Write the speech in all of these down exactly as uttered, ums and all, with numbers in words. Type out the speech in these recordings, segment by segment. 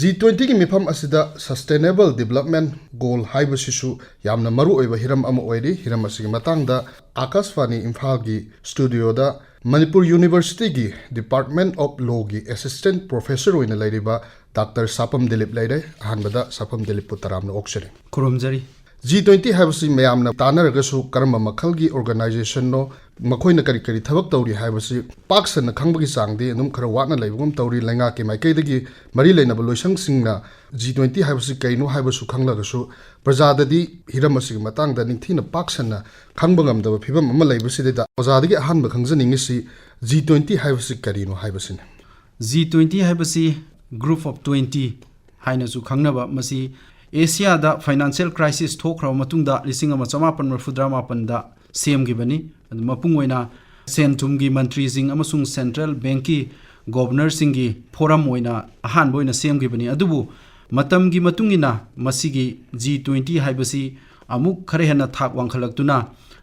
G ꯇ꯭ꯋꯦꯟꯇꯤꯒꯤ ꯃꯤꯐꯝ ꯑꯁꯤꯗ Sustainable Development Goal ꯍꯥꯏꯕꯁꯤꯁꯨ ꯌꯥꯝꯅ ꯃꯔꯨꯑꯣꯏꯕ ꯍꯤꯔꯝ ꯑꯃ ꯑꯣꯏꯔꯤ꯫ ꯍꯤꯔꯝ ꯑꯁꯤꯒꯤ ꯃꯇꯥꯡꯗ ꯑꯥꯀꯥꯁꯕꯥꯅꯤ ꯏꯝꯐꯥꯜꯒꯤ ꯁ꯭ꯇꯨꯗꯤꯑꯣꯗ ꯃꯅꯤꯄꯨꯔ ꯌꯨꯅꯤꯚꯔꯁꯤꯇꯤꯒꯤ Department of Lawꯒꯤ Assistant Professor ꯑꯣꯏꯅ ꯂꯩꯔꯤꯕ ꯗꯥꯛꯇꯔ ꯁꯥꯄꯝ ꯗꯤꯂꯤꯞ ꯂꯩꯔꯦ꯫ ꯑꯍꯥꯟꯕꯗ ꯁꯥꯄꯝ ꯗꯤꯂꯤꯞꯄꯨ ꯇꯔꯥꯝꯅ ꯑꯣꯛꯆꯔꯤ꯫ ꯈꯨꯔꯨꯝꯖꯔꯤ꯫ ꯖꯤ ꯇ꯭ꯋꯦꯟꯇꯤ ꯍꯥꯏꯕꯁꯤ ꯃꯌꯥꯝꯅ ꯇꯥꯟꯅꯔꯒꯁꯨ ꯀꯔꯝꯕ ꯃꯈꯜꯒꯤ organizationꯅꯣ, ꯃꯈꯣꯏꯅ ꯀꯔꯤ ꯀꯔꯤ ꯊꯕꯛ ꯇꯧꯔꯤ ꯍꯥꯏꯕꯁꯤ ꯄꯥꯛ ꯁꯟꯅ ꯈꯪꯕꯒꯤ ꯆꯥꯡꯗꯤ ꯑꯗꯨꯝ ꯈꯔ ꯋꯥꯠꯅ ꯂꯩꯕꯒꯨꯝ ꯇꯧꯔꯤ꯫ ꯂꯩꯉꯥꯛꯀꯤ ꯃꯥꯏꯀꯩꯗꯒꯤ ꯃꯔꯤ ꯂꯩꯅꯕ ꯂꯣꯏꯁꯪꯁꯤꯡꯅ ꯖꯤ ꯇ꯭ꯋꯦꯟꯇꯤ ꯍꯥꯏꯕꯁꯤ ꯀꯩꯅꯣ ꯍꯥꯏꯕꯁꯨ ꯈꯪꯂꯒꯁꯨ ꯄ꯭ꯔꯖꯥꯗꯗꯤ ꯍꯤꯔꯝ ꯑꯁꯤꯒꯤ ꯃꯇꯥꯡꯗ ꯅꯤꯡꯊꯤꯅ ꯄꯥꯛ ꯁꯟꯅ ꯈꯪꯕ ꯉꯝꯗꯕ ꯐꯤꯕꯝ ꯑꯃ ꯂꯩꯕꯁꯤꯗꯩꯗ ꯑꯣꯖꯥꯗꯒꯤ ꯑꯍꯥꯟꯕ ꯈꯪꯖꯅꯤꯡꯉꯤꯁꯤ ꯖꯤ ꯇ꯭ꯋꯦꯟꯇꯤ ꯍꯥꯏꯕꯁꯤ ꯀꯔꯤꯅꯣ ꯍꯥꯏꯕꯁꯤꯅꯤ꯫ ꯖꯤ ꯇ꯭ꯋꯦꯟꯇꯤ ꯍꯥꯏꯕꯁꯤ Group of Twenty ꯍꯥꯏꯅꯁꯨ ꯈꯪꯅꯕ, ꯃꯁꯤ ꯑꯦꯁꯤꯌꯥꯗ financial crisis ꯊꯣꯛꯈ꯭ꯔꯕ ꯃꯇꯨꯡꯗ ꯂꯤꯁꯤꯡ ꯑꯃ ꯆꯃꯥꯄꯟ ꯃꯔꯤꯐꯨꯇꯔꯥ ꯃꯥꯄꯟꯗ ꯁꯦꯝꯈꯤꯕꯅꯤ꯫ ꯑꯗꯨ ꯃꯄꯨꯡ ꯑꯣꯏꯅ ꯁꯦꯟ ꯊꯨꯝꯒꯤ ꯃꯟꯇ꯭ꯔꯤꯁꯤꯡ ꯑꯃꯁꯨꯡ central bankꯀꯤ governorꯁꯤꯡꯒꯤ forum ꯑꯣꯏꯅ ꯑꯍꯥꯟꯕ ꯑꯣꯏꯅ ꯁꯦꯝꯈꯤꯕꯅꯤ꯫ ꯑꯗꯨꯕꯨ ꯃꯇꯝꯒꯤ ꯃꯇꯨꯡ ꯏꯟꯅ ꯃꯁꯤꯒꯤ ꯖꯤ ꯇ꯭ꯋꯦꯟꯇꯤ ꯍꯥꯏꯕꯁꯤ ꯑꯃꯨꯛ ꯈꯔ ꯍꯦꯟꯅ ꯊꯥꯛ ꯋꯥꯡꯈꯠꯂꯛꯇꯨꯅ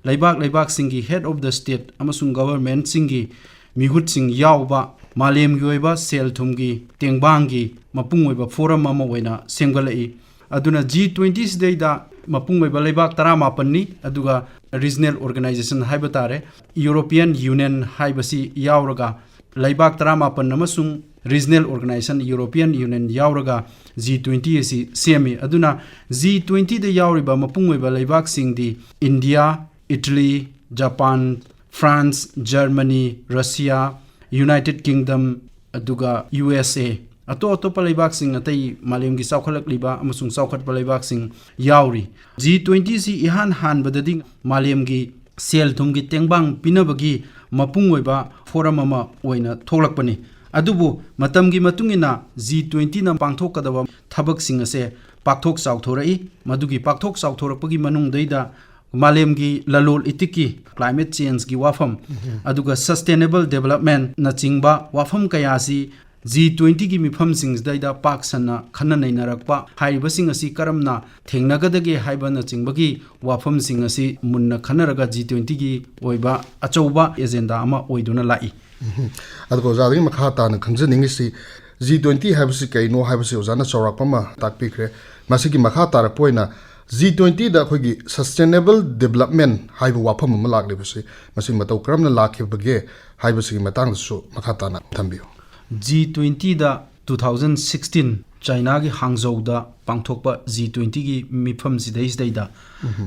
ꯂꯩꯕꯥꯛ ꯂꯩꯕꯥꯛꯁꯤꯡꯒꯤ head of the state ꯑꯃꯁꯨꯡ governmentꯁꯤꯡꯒꯤ ꯃꯤꯍꯨꯠꯁꯤꯡ ꯌꯥꯎꯕ ꯃꯥꯂꯦꯝꯒꯤ ꯑꯣꯏꯕ ꯁꯦꯜ ꯊꯨꯝꯒꯤ ꯇꯦꯡꯕꯥꯡꯒꯤ ꯃꯄꯨꯡ ꯑꯣꯏꯕ forum ꯑꯃ ꯑꯣꯏꯅ ꯁꯦꯝꯒꯠꯂꯛꯏ꯫ ꯑꯗꯨꯅ ꯖꯤ ꯇ꯭ꯋꯦꯟꯇꯤ ꯁꯤꯗꯩꯗ ꯃꯄꯨꯡ ꯑꯣꯏꯕ ꯂꯩꯕꯥꯛ ꯇꯔꯥꯃꯥꯄꯟꯅꯤ, ꯑꯗꯨꯒ regional organization ꯍꯥꯏꯕ ꯇꯥꯔꯦ, European Union ꯍꯥꯏꯕꯁꯤ ꯌꯥꯎꯔꯒ ꯂꯩꯕꯥꯛ ꯇꯔꯥꯃꯥꯄꯟ ꯑꯃꯁꯨꯡ regional organization European Union ꯌꯥꯎꯔꯒ ꯖꯤ ꯇ꯭ꯋꯦꯟꯇꯤ ꯑꯁꯤ ꯁꯦꯝꯃꯤ꯫ ꯑꯗꯨꯅ ꯖꯤ ꯇ꯭ꯋꯦꯟꯇꯤꯗ ꯌꯥꯎꯔꯤꯕ ꯃꯄꯨꯡ ꯑꯣꯏꯕ ꯂꯩꯕꯥꯛꯁꯤꯡꯗꯤ India, Italy, Japan, France, Germany, Russia, United Kingdom, ꯑꯗꯨꯒ ꯌꯨ ꯑꯦꯁ ꯑꯦ, ꯑꯇꯣꯞ ꯑꯇꯣꯞꯄ ꯂꯩꯕꯥꯛꯁꯤꯡ, ꯑꯇꯩ ꯃꯥꯂꯦꯝꯒꯤ ꯆꯥꯎꯈꯠꯂꯛꯂꯤꯕ ꯑꯃꯁꯨꯡ ꯆꯥꯎꯈꯠꯄ ꯂꯩꯕꯥꯛꯁꯤꯡ ꯌꯥꯎꯔꯤ꯫ ꯖꯤ ꯇ꯭ꯋꯦꯟꯇꯤꯁꯤ ꯏꯍꯥꯟ ꯍꯥꯟꯕꯗꯗꯤ ꯃꯥꯂꯦꯝꯒꯤ ꯁꯦꯜ ꯊꯨꯝꯒꯤ ꯇꯦꯡꯕꯥꯡ ꯄꯤꯅꯕꯒꯤ ꯃꯄꯨꯡ ꯑꯣꯏꯕ forum ꯑꯃ ꯑꯣꯏꯅ ꯊꯣꯛꯂꯛꯄꯅꯤ꯫ ꯑꯗꯨꯕꯨ ꯃꯇꯝꯒꯤ ꯃꯇꯨꯡ ꯏꯟꯅ ꯖꯤ ꯇ꯭ꯋꯦꯟꯇꯤꯅ ꯄꯥꯡꯊꯣꯛꯀꯗꯕ ꯊꯕꯛꯁꯤꯡ ꯑꯁꯦ ꯄꯥꯛꯊꯣꯛ ꯆꯥꯎꯊꯣꯔꯛꯏ꯫ ꯃꯗꯨꯒꯤ ꯄꯥꯛꯊꯣꯛ ꯆꯥꯎꯊꯣꯔꯛꯄꯒꯤ ꯃꯅꯨꯡꯗꯩꯗ ꯃꯥꯂꯦꯝꯒꯤ ꯂꯂꯣꯜ ꯏꯇꯤꯛꯀꯤ climate changeꯒꯤ ꯋꯥꯐꯝ, ꯑꯗꯨꯒ sustainable developmentꯅꯆꯤꯡꯕ ꯋꯥꯐꯝ ꯀꯌꯥ ꯑꯁꯤ ꯖꯤ ꯇ꯭ꯋꯦꯟꯇꯤꯒꯤ ꯃꯤꯐꯝꯁꯤꯡꯁꯤꯗꯩꯗ ꯄꯥꯛ ꯁꯟꯅ ꯈꯟꯅ ꯅꯩꯅꯔꯛꯄ, ꯍꯥꯏꯔꯤꯕꯁꯤꯡ ꯑꯁꯤ ꯀꯔꯝꯅ ꯊꯦꯡꯅꯒꯗꯒꯦ ꯍꯥꯏꯕꯅꯆꯤꯡꯕꯒꯤ ꯋꯥꯐꯝꯁꯤꯡ ꯑꯁꯤ ꯃꯨꯟꯅ ꯈꯟꯅꯔꯒ ꯖꯤ ꯇ꯭ꯋꯦꯟꯇꯤꯒꯤ ꯑꯣꯏꯕ ꯑꯆꯧꯕ agenda ꯑꯃ ꯑꯣꯏꯗꯨꯅ ꯂꯥꯛꯏ꯫ ꯎꯝ꯫ ꯑꯗꯨꯒ ꯑꯣꯖꯥꯗꯒꯤ ꯃꯈꯥ ꯇꯥꯅ ꯈꯪꯖꯅꯤꯡꯉꯤꯁꯤ, ꯖꯤ ꯇ꯭ꯋꯦꯟꯇꯤ ꯍꯥꯏꯕꯁꯤ ꯀꯩꯅꯣ ꯍꯥꯏꯕꯁꯤ ꯑꯣꯖꯥꯅ ꯆꯥꯎꯔꯥꯛꯄ ꯑꯃ ꯇꯥꯛꯄꯤꯈ꯭ꯔꯦ꯫ ꯃꯁꯤꯒꯤ ꯃꯈꯥ ꯇꯥꯔꯛꯄ ꯑꯣꯏꯅ ꯖꯤ ꯇ꯭ꯋꯦꯟꯇꯤꯗ ꯑꯩꯈꯣꯏꯒꯤ sustainable development ꯍꯥꯏꯕ ꯋꯥꯐꯝ ꯑꯃ ꯂꯥꯛꯂꯤꯕꯁꯤ ꯃꯁꯤ ꯃꯇꯧ ꯀꯔꯝꯅ ꯂꯥꯛꯈꯤꯕꯒꯦ ꯍꯥꯏꯕꯁꯤꯒꯤ ꯃꯇꯥꯡꯗꯁꯨ ꯃꯈꯥ ꯇꯥꯅ ꯊꯝꯕꯤꯌꯨ꯫ ꯖꯤ ꯇ꯭ꯋꯦꯟꯇꯤꯗ ꯇꯨ ꯊꯥꯎꯖꯟ ꯁꯤꯛꯁꯇꯤꯟ ꯆꯥꯏꯅꯥꯒꯤ ꯍꯥꯡꯖꯧꯗ ꯄꯥꯡꯊꯣꯛꯄ ꯖꯤ ꯇ꯭ꯋꯦꯟꯇꯤꯒꯤ ꯃꯤꯐꯝꯁꯤꯗꯩꯁꯤꯗꯩꯗ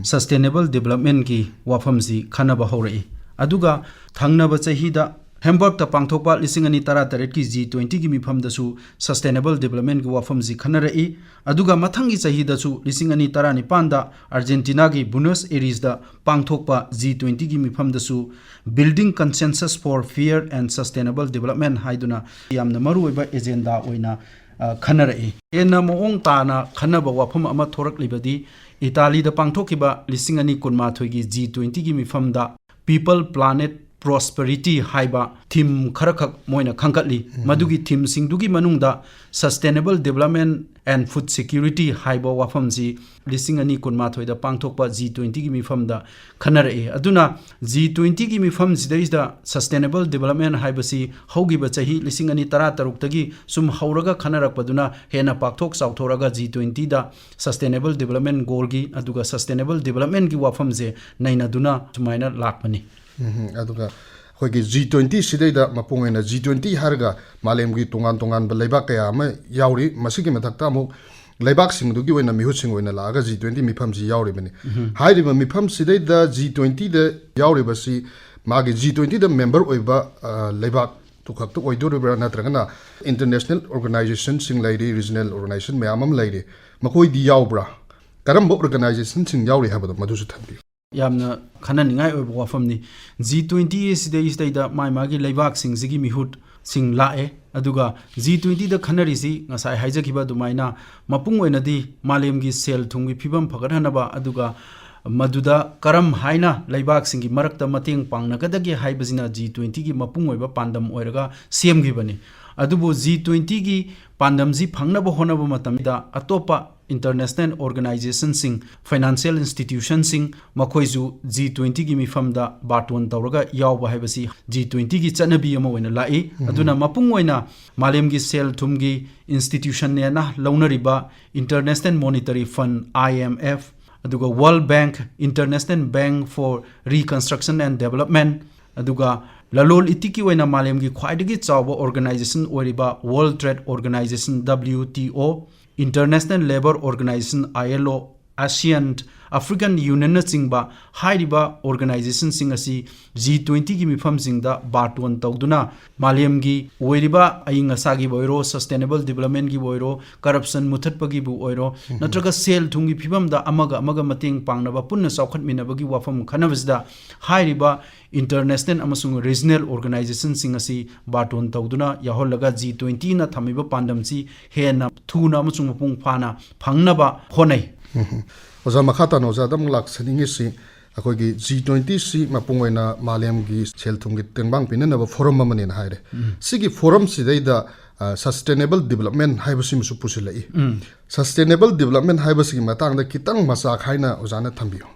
sustainable developmentꯀꯤ ꯋꯥꯐꯝꯁꯤ ꯈꯟꯅꯕ ꯍꯧꯔꯛꯏ꯫ ꯑꯗꯨꯒ ꯊꯪꯅꯕ ꯆꯍꯤꯗ ꯍꯦꯝꯕꯔꯛꯇ ꯄꯥꯡꯊꯣꯛꯄ ꯂꯤꯁꯤꯡ ꯑꯅꯤ ꯇꯔꯥ ꯇꯔꯦꯠꯀꯤ ꯖꯤ ꯇ꯭ꯋꯦꯟꯇꯤꯒꯤ ꯃꯤꯐꯝꯗꯁꯨ sustainable developmentꯀꯤ ꯋꯥꯐꯝꯁꯤ ꯈꯟꯅꯔꯛꯏ꯫ ꯑꯗꯨꯒ ꯃꯊꯪꯒꯤ ꯆꯍꯤꯗꯁꯨ ꯂꯤꯁꯤꯡ ꯑꯅꯤ ꯇꯔꯥꯅꯤꯄꯥꯟꯗ ꯑꯥꯔꯖꯦꯟꯇꯤꯅꯥꯒꯤ ꯕꯨꯅꯁ ꯑꯦꯔꯤꯁꯇ ꯄꯥꯡꯊꯣꯛꯄ ꯖꯤ ꯇ꯭ꯋꯦꯟꯇꯤꯒꯤ ꯃꯤꯐꯝꯗꯁꯨ Building Consensus for Fair and Sustainable Development ꯍꯥꯏꯗꯨꯅ ꯌꯥꯝꯅ ꯃꯔꯨꯑꯣꯏꯕ ꯑꯦꯖꯦꯟꯗꯥ ꯑꯣꯏꯅ ꯑ, ꯈꯟꯅꯔꯛꯏ꯫ ꯍꯦꯟꯅ ꯃꯑꯣꯡ ꯇꯥꯅ ꯈꯟꯅꯕ ꯋꯥꯐꯝ ꯑꯃ ꯊꯣꯔꯛꯂꯤꯕꯗꯤ ꯏꯇꯥꯂꯤꯗ ꯄꯥꯡꯊꯣꯛꯈꯤꯕ ꯂꯤꯁꯤꯡ ꯑꯅꯤ ꯀꯨꯟꯃꯥꯊꯣꯏꯒꯤ ꯖꯤ ꯇ꯭ꯋꯦꯟꯇꯤꯒꯤ ꯃꯤꯐꯝꯗ People, Planet, Prosperity ꯍꯥꯏꯕ ꯊꯤꯝ ꯈꯔꯈꯛ ꯃꯣꯏꯅ ꯈꯟꯒꯠꯂꯤ꯫ ꯃꯗꯨꯒꯤ ꯊꯤꯝꯁꯤꯡꯗꯨꯒꯤ ꯃꯅꯨꯡꯗ Sustainable Development and Food Security ꯍꯥꯏꯕ ꯋꯥꯐꯝꯁꯤ ꯂꯤꯁꯤꯡ ꯑꯅꯤ ꯀꯨꯟꯃꯥꯊꯣꯏꯗ ꯄꯥꯡꯊꯣꯛꯄ ꯖꯤ ꯇ꯭ꯋꯦꯟꯇꯤꯒꯤ ꯃꯤꯐꯝꯗ ꯈꯟꯅꯔꯛꯏ꯫ ꯑꯗꯨꯅ ꯖꯤ ꯇ꯭ꯋꯦꯟꯇꯤꯒꯤ ꯃꯤꯐꯝꯁꯤꯗꯩꯁꯤꯗ sustainable development ꯍꯥꯏꯕꯁꯤ ꯍꯧꯈꯤꯕ ꯆꯍꯤ ꯂꯤꯁꯤꯡ ꯑꯅꯤ ꯇꯔꯥ ꯇꯔꯨꯛꯇꯒꯤ ꯁꯨꯝ ꯍꯧꯔꯒ ꯈꯟꯅꯔꯛꯄꯗꯨꯅ ꯍꯦꯟꯅ ꯄꯥꯛꯊꯣꯛ ꯆꯥꯎꯊꯣꯔꯛꯑꯒ ꯖꯤ ꯇ꯭ꯋꯦꯟꯇꯤꯗ sustainable development goalꯒꯤ ꯑꯗꯨꯒ sustainable developmentꯀꯤ ꯋꯥꯐꯝꯁꯦ ꯅꯩꯅꯗꯨꯅ ꯁꯨꯃꯥꯏꯅ ꯂꯥꯛꯄꯅꯤ꯫ ꯎꯝ, ꯑꯗꯨꯒ ꯑꯩꯈꯣꯏꯒꯤ ꯖꯤ ꯇ꯭ꯋꯦꯟꯇꯤ ꯁꯤꯗꯩꯗ ꯃꯄꯨꯡ ꯑꯣꯏꯅ ꯖꯤ ꯇ꯭ꯋꯦꯟꯇꯤ ꯍꯥꯏꯔꯒ ꯃꯥꯂꯦꯝꯒꯤ ꯇꯣꯉꯥꯟ ꯇꯣꯉꯥꯟꯕ ꯂꯩꯕꯥꯛ ꯀꯌꯥ ꯑꯃ ꯌꯥꯎꯔꯤ꯫ ꯃꯁꯤꯒꯤ ꯃꯊꯛꯇ ꯑꯃꯨꯛ ꯂꯩꯕꯥꯛꯁꯤꯡꯗꯨꯒꯤ ꯑꯣꯏꯅ ꯃꯤꯍꯨꯠꯁꯤꯡ ꯑꯣꯏꯅ ꯂꯥꯛꯑꯒ ꯖꯤ ꯇ꯭ꯋꯦꯟꯇꯤ ꯃꯤꯐꯝꯁꯤ ꯌꯥꯎꯔꯤꯕꯅꯤ꯫ ꯍꯥꯏꯔꯤꯕ ꯃꯤꯐꯝꯁꯤꯗꯩꯗ ꯖꯤ ꯇ꯭ꯋꯦꯟꯇꯤꯗ ꯌꯥꯎꯔꯤꯕꯁꯤ ꯃꯥꯒꯤ ꯖꯤ ꯇ꯭ꯋꯦꯟꯇꯤꯗ ꯃꯦꯝꯕꯔ ꯑꯣꯏꯕ, ꯑ, ꯂꯩꯕꯥꯛꯇꯨ ꯈꯛꯇ ꯑꯣꯏꯗꯣꯔꯤꯕ꯭ꯔꯥ, ꯅꯠꯇ꯭ꯔꯒꯅ international organizationꯁꯤꯡ ꯂꯩꯔꯤ, regional organization ꯃꯌꯥꯝ ꯑꯃ ꯂꯩꯔꯤ, ꯃꯈꯣꯏꯗꯤ ꯌꯥꯎꯕ꯭ꯔꯥ? ꯀꯔꯝꯕ organizationꯁꯤꯡ ꯌꯥꯎꯔꯤ ꯍꯥꯏꯕꯗꯣ ꯃꯗꯨꯁꯨ ꯊꯝꯕꯤꯌꯨ꯫ ꯌꯥꯝꯅ ꯈꯟꯅꯅꯤꯡꯉꯥꯏ ꯑꯣꯏꯕ ꯋꯥꯐꯝꯅꯤ꯫ ꯖꯤ ꯇ꯭ꯋꯦꯟꯇꯤ ꯁꯤꯗꯩꯁꯤꯗꯩꯗ ꯃꯥꯏ ꯃꯥꯒꯤ ꯂꯩꯕꯥꯛꯁꯤꯡꯁꯤꯒꯤ ꯃꯤꯍꯨꯠꯁꯤꯡ ꯂꯥꯛꯑꯦ, ꯑꯗꯨꯒ ꯖꯤ ꯇ꯭ꯋꯦꯟꯇꯤꯗ ꯈꯟꯅꯔꯤꯁꯤ ꯉꯁꯥꯏ ꯍꯥꯏꯖꯈꯤꯕ ꯑꯗꯨꯃꯥꯏꯅ ꯃꯄꯨꯡ ꯑꯣꯏꯅꯗꯤ ꯃꯥꯂꯦꯝꯒꯤ ꯁꯦꯜ ꯊꯨꯝꯒꯤ ꯐꯤꯕꯝ ꯐꯒꯠꯍꯟꯅꯕ, ꯑꯗꯨꯒ ꯃꯗꯨꯗ ꯀꯔꯝ ꯍꯥꯏꯅ ꯂꯩꯕꯥꯛꯁꯤꯡꯒꯤ ꯃꯔꯛꯇ ꯃꯇꯦꯡ ꯄꯥꯡꯅꯒꯗꯒꯦ ꯍꯥꯏꯕꯁꯤꯅ ꯖꯤ ꯇ꯭ꯋꯦꯟꯇꯤꯒꯤ ꯃꯄꯨꯡ ꯑꯣꯏꯕ ꯄꯥꯟꯗꯝ ꯑꯣꯏꯔꯒ ꯁꯦꯝꯈꯤꯕꯅꯤ꯫ ꯑꯗꯨꯕꯨ ꯖꯤ ꯇ꯭ꯋꯦꯟꯇꯤꯒꯤ ꯄꯥꯟꯗꯝꯁꯤ ꯐꯪꯅꯕ ꯍꯣꯠꯅꯕ ꯃꯇꯝꯗ ꯑꯇꯣꯞꯄ international organizationꯁꯤꯡ, financial institutionꯁꯤꯡ, ꯃꯈꯣꯏꯁꯨ ꯖꯤ ꯇ꯭ꯋꯦꯟꯇꯤꯒꯤ ꯃꯤꯐꯝꯗ ꯕꯥꯔꯇꯣꯟ ꯇꯧꯔꯒ ꯌꯥꯎꯕ ꯍꯥꯏꯕꯁꯤ ꯖꯤ ꯇ꯭ꯋꯦꯟꯇꯤꯒꯤ ꯆꯠꯅꯕꯤ ꯑꯃ ꯑꯣꯏꯅ ꯂꯥꯛꯏ꯫ ꯑꯗꯨꯅ ꯃꯄꯨꯡ ꯑꯣꯏꯅ ꯃꯥꯂꯦꯝꯒꯤ ꯁꯦꯜ ꯊꯨꯝꯒꯤ institutionꯅꯦꯅ ꯂꯧꯅꯔꯤꯕ International Monetary Fund, IMF, ꯑꯗꯨꯒ World Bank, International Bank for Reconstruction and Development, ꯑꯗꯨꯒ ꯂꯂꯣꯟ ꯏꯇꯤꯛꯀꯤ ꯑꯣꯏꯅ ꯃꯥꯂꯦꯝꯒꯤ ꯈ꯭ꯋꯥꯏꯗꯒꯤ ꯆꯥꯎꯕ organization ꯑꯣꯏꯔꯤꯕ World Trade Organization, WTO, International Labour Organization, ILO, ASEAN, African Unionꯅꯆꯤꯡꯕ ꯍꯥꯏꯔꯤꯕ organizationꯁꯤꯡ ꯑꯁꯤ ꯖꯤ ꯇ꯭ꯋꯦꯟꯇꯤꯒꯤ ꯃꯤꯐꯝꯁꯤꯡꯗ ꯕꯥꯔꯇꯣꯟ ꯇꯧꯗꯨꯅ ꯃꯥꯂꯦꯝꯒꯤ ꯑꯣꯏꯔꯤꯕ ꯑꯏꯪ ꯑꯁꯥꯒꯤꯕꯨ ꯑꯣꯏꯔꯣ, sustainable developmentꯒꯤꯕꯨ ꯑꯣꯏꯔꯣ, corruption ꯃꯨꯊꯠꯄꯒꯤꯕꯨ ꯑꯣꯏꯔꯣ, ꯅꯠꯇ꯭ꯔꯒ ꯁꯦꯜ ꯊꯨꯝꯒꯤ ꯐꯤꯕꯝꯗ ꯑꯃꯒ ꯑꯃꯒ ꯃꯇꯦꯡ ꯄꯥꯡꯅꯕ, ꯄꯨꯟꯅ ꯆꯥꯎꯈꯠꯃꯤꯟꯅꯕꯒꯤ ꯋꯥꯐꯝ ꯈꯟꯅꯕꯁꯤꯗ ꯍꯥꯏꯔꯤꯕ international ꯑꯃꯁꯨꯡ regional organizationꯁꯤꯡ ꯑꯁꯤ ꯕꯥꯔꯇꯣꯟ ꯇꯧꯗꯨꯅ ꯌꯥꯎꯍꯜꯂꯒ ꯖꯤ ꯇ꯭ꯋꯦꯟꯇꯤꯅ ꯊꯝꯃꯤꯕ ꯄꯥꯟꯗꯝꯁꯤ ꯍꯦꯟꯅ ꯊꯨꯅ ꯑꯃꯁꯨꯡ ꯃꯄꯨꯡ ꯐꯥꯅ ꯐꯪꯅꯕ ꯍꯣꯠꯅꯩ꯫ ꯑꯣꯖꯥ, ꯃꯈꯥ ꯇꯥꯅ ꯑꯣꯖꯥꯗ ꯑꯃꯨꯛ ꯂꯥꯛꯆꯅꯤꯡꯉꯤꯁꯤ, ꯑꯩꯈꯣꯏꯒꯤ ꯖꯤ ꯇ꯭ꯋꯦꯟꯇꯤꯁꯤ ꯃꯄꯨꯡ ꯑꯣꯏꯅ ꯃꯥꯂꯦꯝꯒꯤ ꯁꯦꯜ ꯊꯨꯝꯒꯤ ꯇꯦꯡꯕꯥꯡ ꯄꯤꯅꯅꯕ forum ꯑꯃꯅꯦꯅ ꯍꯥꯏꯔꯦ꯫ ꯁꯤꯒꯤ forumꯁꯤꯗꯩꯗ, ꯑ, sustainable development ꯍꯥꯏꯕꯁꯤꯃꯁꯨ ꯄꯨꯁꯤꯜꯂꯛꯏ꯫ Sustainable development ꯍꯥꯏꯕꯁꯤꯒꯤ ꯃꯇꯥꯡꯗ ꯈꯤꯇꯪ ꯃꯆꯥ ꯈꯥꯏꯅ ꯑꯣꯖꯥꯅ ꯊꯝꯕꯤꯌꯨ꯫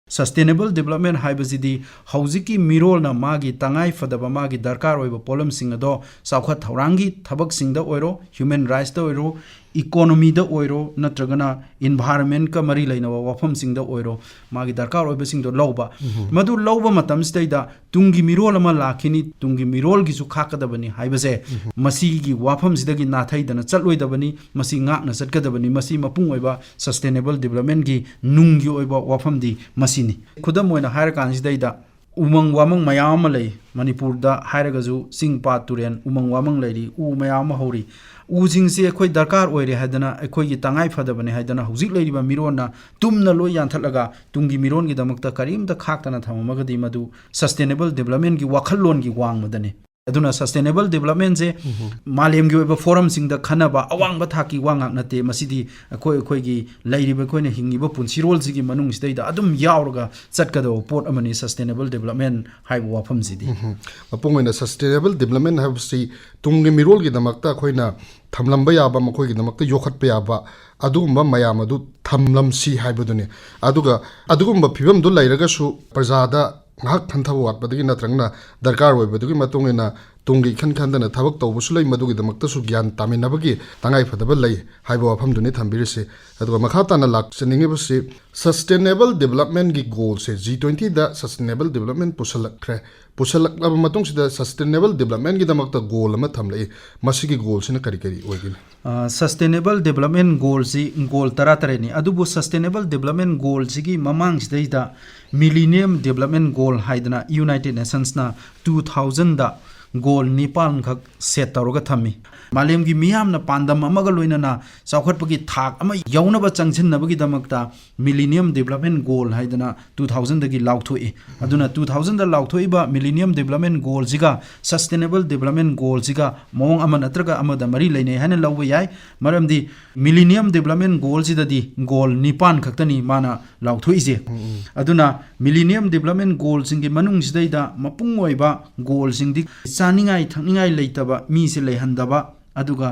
Sustainable development ꯍꯥꯏꯕꯁꯤꯗꯤ ꯍꯧꯖꯤꯛꯀꯤ ꯃꯤꯔꯣꯜꯅ ꯃꯥꯒꯤ ꯇꯉꯥꯏ ꯐꯗꯕ, ꯃꯥꯒꯤ ꯗꯔꯀꯥꯔ ꯑꯣꯏꯕ ꯄꯣꯠꯂꯝꯁꯤꯡ ꯑꯗꯣ ꯆꯥꯎꯈꯠ ꯊꯧꯔꯥꯡꯒꯤ ꯊꯕꯛꯁꯤꯡꯗ ꯑꯣꯏꯔꯣ, human rightsꯇ ꯑꯣꯏꯔꯣ, economyꯗ ꯑꯣꯏꯔꯣ, ꯅꯠꯇ꯭ꯔꯒꯅ environmentꯀ ꯃꯔꯤ ꯂꯩꯅꯕ ꯋꯥꯐꯝꯁꯤꯡꯗ ꯑꯣꯏꯔꯣ, ꯃꯥꯒꯤ ꯗꯔꯀꯥꯔ ꯑꯣꯏꯕꯁꯤꯡꯗꯣ ꯂꯧꯕ꯫ ꯃꯗꯨ ꯂꯧꯕ ꯃꯇꯝꯁꯤꯗꯩꯗ ꯇꯨꯡꯒꯤ ꯃꯤꯔꯣꯜ ꯑꯃ ꯂꯥꯛꯈꯤꯅꯤ, ꯇꯨꯡꯒꯤ ꯃꯤꯔꯣꯜꯒꯤꯁꯨ ꯈꯥꯛꯀꯗꯕꯅꯤ ꯍꯥꯏꯕꯁꯦ ꯃꯁꯤꯒꯤ ꯋꯥꯐꯝꯁꯤꯗꯒꯤ ꯅꯥꯊꯩꯗꯅ ꯆꯠꯂꯣꯏꯗꯕꯅꯤ, ꯃꯁꯤ ꯉꯥꯛꯅ ꯆꯠꯀꯗꯕꯅꯤ꯫ ꯃꯁꯤ ꯃꯄꯨꯡ ꯑꯣꯏꯕ sustainable developmentꯀꯤ ꯅꯨꯡꯒꯤ ꯑꯣꯏꯕ ꯋꯥꯐꯝꯗꯤ ꯃꯁꯤꯅꯤ꯫ ꯈꯨꯗꯝ ꯑꯣꯏꯅ ꯍꯥꯏꯔꯀꯥꯟꯁꯤꯗꯩꯗ ꯎꯃꯪ ꯋꯥꯃꯪ ꯃꯌꯥꯝ ꯑꯃ ꯂꯩ꯫ ꯃꯅꯤꯄꯨꯔꯗ ꯍꯥꯏꯔꯒꯁꯨ ꯆꯤꯡ, ꯄꯥꯠ, ꯇꯨꯔꯦꯟ, ꯎꯃꯪ ꯋꯥꯃꯪ ꯂꯩꯔꯤ, ꯎ ꯃꯌꯥꯝ ꯑꯃ ꯍꯧꯔꯤ꯫ ꯎꯁꯤꯡꯁꯤ ꯑꯩꯈꯣꯏ ꯗꯔꯀꯥꯔ ꯑꯣꯏꯔꯦ ꯍꯥꯏꯗꯅ, ꯑꯩꯈꯣꯏꯒꯤ ꯇꯉꯥꯏ ꯐꯗꯕꯅꯤ ꯍꯥꯏꯗꯅ ꯍꯧꯖꯤꯛ ꯂꯩꯔꯤꯕ ꯃꯤꯔꯣꯟꯅ ꯇꯨꯝꯅ ꯂꯣꯏ ꯌꯥꯟꯊꯠꯂꯒ ꯇꯨꯡꯒꯤ ꯃꯤꯔꯣꯟꯒꯤꯗꯃꯛꯇ ꯀꯔꯤꯝꯇ ꯈꯥꯛꯇꯅ ꯊꯝꯃꯝꯃꯒꯗꯤ ꯃꯗꯨ sustainable developmentꯀꯤ ꯋꯥꯈꯜꯂꯣꯟꯒꯤ ꯋꯥꯡꯃꯗꯅꯤ꯫ ꯑꯗꯨꯅ sustainable development ꯁꯦ ꯃꯥꯂꯦꯝꯒꯤ ꯑꯣꯏꯕ forum ꯁꯤꯡꯗ ꯈꯟꯅꯕ ꯑꯋꯥꯡꯕ ꯊꯥꯛꯀꯤ ꯋꯥ ꯉꯥꯛ ꯅꯠꯇꯦ꯫ ꯃꯁꯤꯗꯤ ꯑꯩꯈꯣꯏ, ꯑꯩꯈꯣꯏꯒꯤ ꯂꯩꯔꯤꯕ, ꯑꯩꯈꯣꯏꯅ ꯍꯤꯡꯉꯤꯕ ꯄꯨꯟꯁꯤꯔꯣꯜꯁꯤꯒꯤ ꯃꯅꯨꯡꯁꯤꯗꯩꯗ ꯑꯗꯨꯝ ꯌꯥꯎꯔꯒ ꯆꯠꯀꯗꯕ ꯄꯣꯠ ꯑꯃꯅꯤ sustainable development ꯍꯥꯏꯕ ꯋꯥꯐꯝꯁꯤꯗꯤ꯫ ꯎꯝ꯫ ꯃꯄꯨꯡ ꯑꯣꯏꯅ sustainable development ꯍꯥꯏꯕꯁꯤ ꯇꯨꯡꯒꯤ ꯃꯤꯔꯣꯜꯒꯤꯗꯃꯛꯇ ꯑꯩꯈꯣꯏꯅ ꯊꯝꯂꯝꯕ ꯌꯥꯕ, ꯃꯈꯣꯏꯒꯤꯗꯃꯛꯇ ꯌꯣꯛꯈꯠꯄ ꯌꯥꯕ ꯑꯗꯨꯒꯨꯝꯕ ꯃꯌꯥꯝ ꯑꯗꯨ ꯊꯝꯂꯝꯁꯤ ꯍꯥꯏꯕꯗꯨꯅꯤ꯫ ꯑꯗꯨꯒ ꯑꯗꯨꯒꯨꯝꯕ ꯐꯤꯕꯝꯗꯨ ꯂꯩꯔꯒꯁꯨ ꯄ꯭ꯔꯖꯥꯗ ꯉꯥꯏꯍꯥꯛ ꯈꯟꯊꯕ ꯋꯥꯠꯄꯗꯒꯤ ꯅꯠꯇ꯭ꯔꯒꯅ ꯗꯔꯀꯥꯔ ꯑꯣꯏꯕꯗꯨꯒꯤ ꯃꯇꯨꯡ ꯏꯟꯅ ꯇꯨꯡꯒꯤ ꯏꯈꯟ ꯈꯟꯗꯅ ꯊꯕꯛ ꯇꯧꯕꯁꯨ ꯂꯩ, ꯃꯗꯨꯒꯤꯗꯃꯛꯇꯁꯨ ꯒ꯭ꯌꯥꯟ ꯇꯥꯃꯤꯟꯅꯕꯒꯤ ꯇꯉꯥꯏꯐꯗꯕ ꯂꯩ ꯍꯥꯏꯕ ꯋꯥꯐꯝꯗꯨꯅꯤ ꯊꯝꯕꯤꯔꯤꯁꯤ꯫ ꯑꯗꯨꯒ ꯃꯈꯥ ꯇꯥꯅ ꯂꯥꯛꯆꯅꯤꯡꯉꯤꯕꯁꯤ sustainable development ꯒꯤ goal ꯁꯦ, G twenty ꯗ sustainable development ꯄꯨꯁꯜꯂꯛꯈ꯭ꯔꯦ꯫ ꯄꯨꯁꯜꯂꯛꯂꯕ ꯃꯇꯨꯡꯁꯤꯗ sustainable development ꯒꯤꯗꯃꯛꯇ goal ꯑꯃ ꯊꯝꯂꯛꯏ꯫ ꯃꯁꯤꯒꯤ goal ꯁꯤꯅ ꯀꯔꯤ ꯀꯔꯤ ꯑꯣꯏꯒꯅꯤ? ꯑ, sustainable development goal ꯁꯤ goal ꯇꯔꯥꯇꯔꯦꯠꯅꯤ꯫ ꯑꯗꯨꯕꯨ sustainable development goal ꯁꯤꯒꯤ ꯃꯃꯥꯡꯁꯤꯗꯩꯗ Millennium Development Goal ꯍꯥꯏꯗꯅ United Nations ꯅ two thousand ꯗ goal ꯅꯤꯄꯥꯟ ꯈꯛ set ꯇꯧꯔꯒ ꯊꯝꯃꯤ꯫ ꯃꯥꯂꯦꯝꯒꯤ ꯃꯤꯌꯥꯝꯅ ꯄꯥꯟꯗꯝ ꯑꯃꯒ ꯂꯣꯏꯅꯅ ꯆꯥꯎꯈꯠꯄꯒꯤ ꯊꯥꯛ ꯑꯃ ꯌꯧꯅꯕ ꯆꯪꯁꯤꯟꯅꯕꯒꯤꯗꯃꯛꯇ Millennium Development Goal ꯍꯥꯏꯗꯅ two thousand ꯗꯒꯤ ꯂꯥꯎꯊꯣꯛꯏ꯫ ꯑꯗꯨꯅ two thousand ꯗ ꯂꯥꯎꯊꯣꯛꯏꯕ Millennium Development Goal ꯁꯤꯒ sustainable development goal ꯁꯤꯒ ꯃꯑꯣꯡ ꯑꯃ ꯅꯠꯇ꯭ꯔꯒ ꯑꯃꯗ ꯃꯔꯤ ꯂꯩꯅꯩ ꯍꯥꯏꯅ ꯂꯧꯕ ꯌꯥꯏ꯫ ꯃꯔꯝꯗꯤ Millennium Development Goal ꯁꯤꯗꯗꯤ goal ꯅꯤꯄꯥꯟ ꯈꯛꯇꯅꯤ ꯃꯥꯅ ꯂꯥꯎꯊꯣꯛꯏꯁꯦ꯫ ꯎꯝ, ꯎꯝ꯫ ꯑꯗꯨꯅ Millennium Development Goal ꯁꯤꯡꯒꯤ ꯃꯅꯨꯡꯁꯤꯗꯩꯗ ꯃꯄꯨꯡ ꯑꯣꯏꯕ goal ꯁꯤꯡꯗꯤ ꯆꯥꯅꯤꯡꯉꯥꯏ ꯊꯛꯅꯤꯡꯉꯥꯏ ꯂꯩꯇꯕ ꯃꯤꯁꯦ ꯂꯩꯍꯟꯗꯕ, ꯑꯗꯨꯒ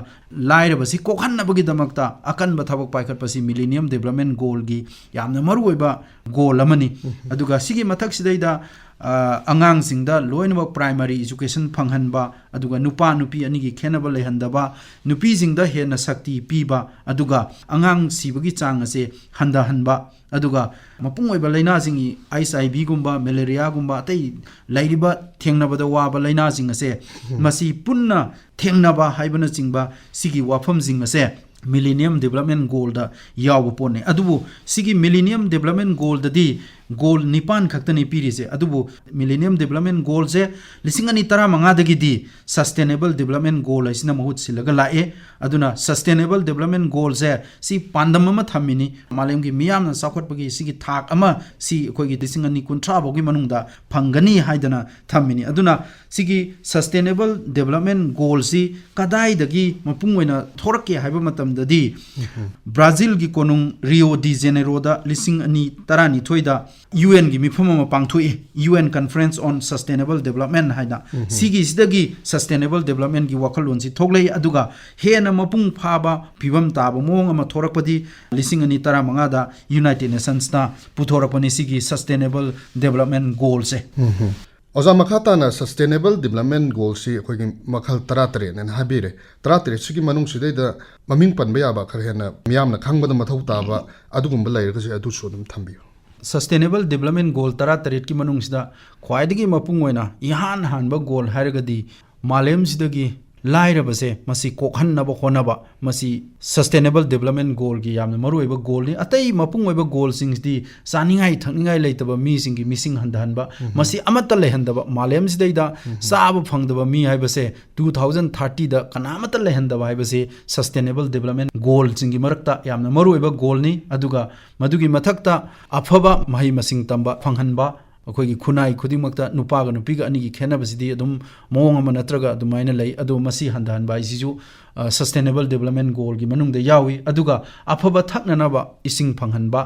ꯂꯥꯏꯔꯕꯁꯤ ꯀꯣꯛꯍꯟꯅꯕꯒꯤꯗꯃꯛꯇ ꯑꯀꯟꯕ ꯊꯕꯛ ꯄꯥꯏꯈꯠꯄꯁꯤ Millennium Development Goal ꯒꯤ ꯌꯥꯝꯅ ꯃꯔꯨꯑꯣꯏꯕ goal ꯑꯃꯅꯤ꯫ ꯎꯝ꯫ ꯑꯗꯨꯒ ꯁꯤꯒꯤ ꯃꯊꯛꯁꯤꯗꯩꯗ, ꯑ, ꯑꯉꯥꯡꯁꯤꯡꯗ ꯂꯣꯏꯅꯃꯛ primary education ꯐꯪꯍꯟꯕ, ꯑꯗꯨꯒ ꯅꯨꯄꯥ ꯅꯨꯄꯤ ꯑꯅꯤꯒꯤ ꯈꯦꯠꯅꯕ ꯂꯩꯍꯟꯗꯕ, ꯅꯨꯄꯤꯁꯤꯡꯗ ꯍꯦꯟꯅ ꯁꯛꯇꯤ ꯄꯤꯕ, ꯑꯗꯨꯒ ꯑꯉꯥꯡ ꯁꯤꯕꯒꯤ ꯆꯥꯡ ꯑꯁꯦ ꯍꯟꯊꯍꯟꯕ, ꯑꯗꯨꯒ ꯃꯄꯨꯡ ꯑꯣꯏꯕ ꯂꯥꯏꯅꯥꯁꯤꯡꯒꯤ, H I V ꯒꯨꯝꯕ, malaria ꯒꯨꯝꯕ, ꯑꯇꯩ ꯂꯩꯔꯤꯕ ꯊꯦꯡꯅꯕꯗ ꯋꯥꯕ ꯂꯥꯏꯅꯥꯁꯤꯡ ꯑꯁꯦ, ꯎꯝ꯫ ꯃꯁꯤ ꯄꯨꯟꯅ ꯊꯦꯡꯅꯕ ꯍꯥꯏꯕꯅꯆꯤꯡꯕ ꯁꯤꯒꯤ ꯋꯥꯐꯝꯁꯤꯡ ꯑꯁꯦ Millennium Development Goal ꯗ ꯌꯥꯎꯕ ꯄꯣꯠꯅꯤ꯫ ꯑꯗꯨꯕꯨ ꯁꯤꯒꯤ Millennium Development Goal ꯗꯗꯤ ꯒꯣꯜ ꯅꯤꯄꯥꯟ ꯈꯛꯇꯅꯤ ꯄꯤꯔꯤꯁꯦ꯫ ꯑꯗꯨꯕꯨ Millennium Development Goalꯁꯦ ꯂꯤꯁꯤꯡ ꯑꯅꯤ ꯇꯔꯥꯃꯉꯥꯗꯒꯤꯗꯤ Sustainable Development Goal ꯍꯥꯏꯁꯤꯅ ꯃꯍꯨꯠ ꯁꯤꯜꯂꯒ ꯂꯥꯛꯑꯦ꯫ ꯑꯗꯨꯅ Sustainable Development Goalꯁꯦ ꯁꯤ ꯄꯥꯟꯗꯝ ꯑꯃ ꯊꯝꯃꯤꯅꯤ, ꯃꯥꯂꯦꯝꯒꯤ ꯃꯤꯌꯥꯝꯅ ꯆꯥꯎꯈꯠꯄꯒꯤ ꯁꯤꯒꯤ ꯊꯥꯛ ꯑꯃ ꯁꯤ ꯑꯩꯈꯣꯏꯒꯤ ꯂꯤꯁꯤꯡ ꯑꯅꯤ ꯀꯨꯟꯊ꯭ꯔꯥ ꯐꯥꯎꯒꯤ ꯃꯅꯨꯡꯗ ꯐꯪꯒꯅꯤ ꯍꯥꯏꯗꯅ ꯊꯝꯃꯤꯅꯤ꯫ ꯑꯗꯨꯅ ꯁꯤꯒꯤ Sustainable Development Goalꯁꯤ ꯀꯗꯥꯏꯗꯒꯤ ꯃꯄꯨꯡ ꯑꯣꯏꯅ ꯊꯣꯔꯛꯀꯦ ꯍꯥꯏꯕ ꯃꯇꯝꯗꯗꯤ, ꯕ꯭ꯔꯥꯖꯤꯜꯒꯤ ꯀꯣꯅꯨꯡ ꯔꯤꯑꯣ ꯗꯤ ꯖꯦꯅꯦꯔꯣꯗ ꯂꯤꯁꯤꯡ ꯑꯅꯤ ꯇꯔꯥꯅꯤꯊꯣꯏꯗ UNꯒꯤ ꯃꯤꯐꯝ ꯑꯃ ꯄꯥꯡꯊꯣꯛꯏ, UN Conference on Sustainable Development ꯍꯥꯏꯅ꯫ ꯁꯤꯒꯤꯁꯤꯗꯒꯤ Sustainable Developmentꯒꯤ ꯋꯥꯈꯜꯂꯣꯟꯁꯤ ꯊꯣꯛꯂꯛꯏ, ꯑꯗꯨꯒ ꯍꯦꯟꯅ ꯃꯄꯨꯡ ꯐꯥꯕ ꯐꯤꯕꯝ ꯇꯥꯕ ꯃꯑꯣꯡ ꯑꯃ ꯊꯣꯔꯛꯄꯗꯤ ꯂꯤꯁꯤꯡ ꯑꯅꯤ ꯇꯔꯥꯃꯉꯥꯗ United Nationsꯅ ꯄꯨꯊꯣꯔꯛꯄꯅꯤ ꯁꯤꯒꯤ Sustainable Development Goalꯁꯦ꯫ ꯑꯣꯖꯥ, ꯃꯈꯥ ꯇꯥꯅ Sustainable Development Goalꯁꯤ ꯑꯩꯈꯣꯏꯒꯤ ꯃꯈꯜ ꯇꯔꯥꯇꯔꯦꯠꯅꯦꯅ ꯍꯥꯏꯕꯤꯔꯦ꯫ ꯇꯔꯥꯇꯔꯦꯠꯁꯤꯒꯤ ꯃꯅꯨꯡꯁꯤꯗꯩꯗ ꯃꯃꯤꯡ ꯄꯟꯕ ꯌꯥꯕ, ꯈꯔ ꯍꯦꯟꯅ ꯃꯤꯌꯥꯝꯅ ꯈꯪꯕꯗ ꯃꯊꯧ ꯇꯥꯕ ꯑꯗꯨꯒꯨꯝꯕ ꯂꯩꯔꯒꯁꯨ ꯑꯗꯨꯁꯨ ꯑꯗꯨꯝ ꯊꯝꯕꯤꯌꯨ꯫ Sustainable Development Goal ꯇꯔꯥꯇꯔꯦꯠꯀꯤ ꯃꯅꯨꯡꯁꯤꯗ ꯈ꯭ꯋꯥꯏꯗꯒꯤ ꯃꯄꯨꯡ ꯑꯣꯏꯅ ꯏꯍꯥꯟ ꯍꯥꯟꯕ goal ꯍꯥꯏꯔꯒꯗꯤ ꯃꯥꯂꯦꯝꯁꯤꯗꯒꯤ ꯂꯥꯏꯔꯕꯁꯦ ꯃꯁꯤ ꯀꯣꯛꯍꯟꯅꯕ ꯍꯣꯠꯅꯕ, ꯃꯁꯤ Sustainable Development Goalꯒꯤ ꯌꯥꯝꯅ ꯃꯔꯨꯑꯣꯏꯕ goalꯅꯤ꯫ ꯑꯇꯩ ꯃꯄꯨꯡ ꯑꯣꯏꯕ goalꯁꯤꯡꯁꯤꯗꯤ ꯆꯥꯅꯤꯡꯉꯥꯏ ꯊꯛꯅꯤꯡꯉꯥꯏ ꯂꯩꯇꯕ ꯃꯤꯁꯤꯡꯒꯤ ꯃꯤꯁꯤꯡ ꯍꯟꯊꯍꯟꯕ, ꯃꯁꯤ ꯑꯃꯠꯇ ꯂꯩꯍꯟꯗꯕ, ꯃꯥꯂꯦꯝꯁꯤꯗꯩꯗ ꯆꯥꯕ ꯐꯪꯗꯕ ꯃꯤ ꯍꯥꯏꯕꯁꯦ two thousand thirtyꯗ ꯀꯅꯥꯃꯠꯇ ꯂꯩꯍꯟꯗꯕ ꯍꯥꯏꯕꯁꯤ Sustainable Development Goalꯁꯤꯡꯒꯤ ꯃꯔꯛꯇ ꯌꯥꯝꯅ ꯃꯔꯨꯑꯣꯏꯕ goalꯅꯤ꯫ ꯑꯗꯨꯒ ꯃꯗꯨꯒꯤ ꯃꯊꯛꯇ ꯑꯐꯕ ꯃꯍꯩ ꯃꯁꯤꯡ ꯇꯝꯕ ꯐꯪꯍꯟꯕ, ꯑꯩꯈꯣꯏꯒꯤ ꯈꯨꯟꯅꯥꯏ ꯈꯨꯗꯤꯡꯃꯛꯇ ꯅꯨꯄꯥꯒ ꯅꯨꯄꯤꯒ ꯑꯅꯤꯒꯤ ꯈꯦꯠꯅꯕꯁꯤꯗꯤ ꯑꯗꯨꯝ ꯃꯑꯣꯡ ꯑꯃ ꯅꯠꯇ꯭ꯔꯒ ꯑꯗꯨꯃꯥꯏꯅ ꯂꯩ꯫ ꯑꯗꯣ ꯃꯁꯤ ꯍꯟꯊꯍꯟꯕ ꯍꯥꯏꯁꯤꯁꯨ, ꯑ, Sustainable Development Goalꯒꯤ ꯃꯅꯨꯡꯗ ꯌꯥꯎꯏ꯫ ꯑꯗꯨꯒ ꯑꯐꯕ ꯊꯛꯅꯅꯕ ꯏꯁꯤꯡ ꯐꯪꯍꯟꯕ,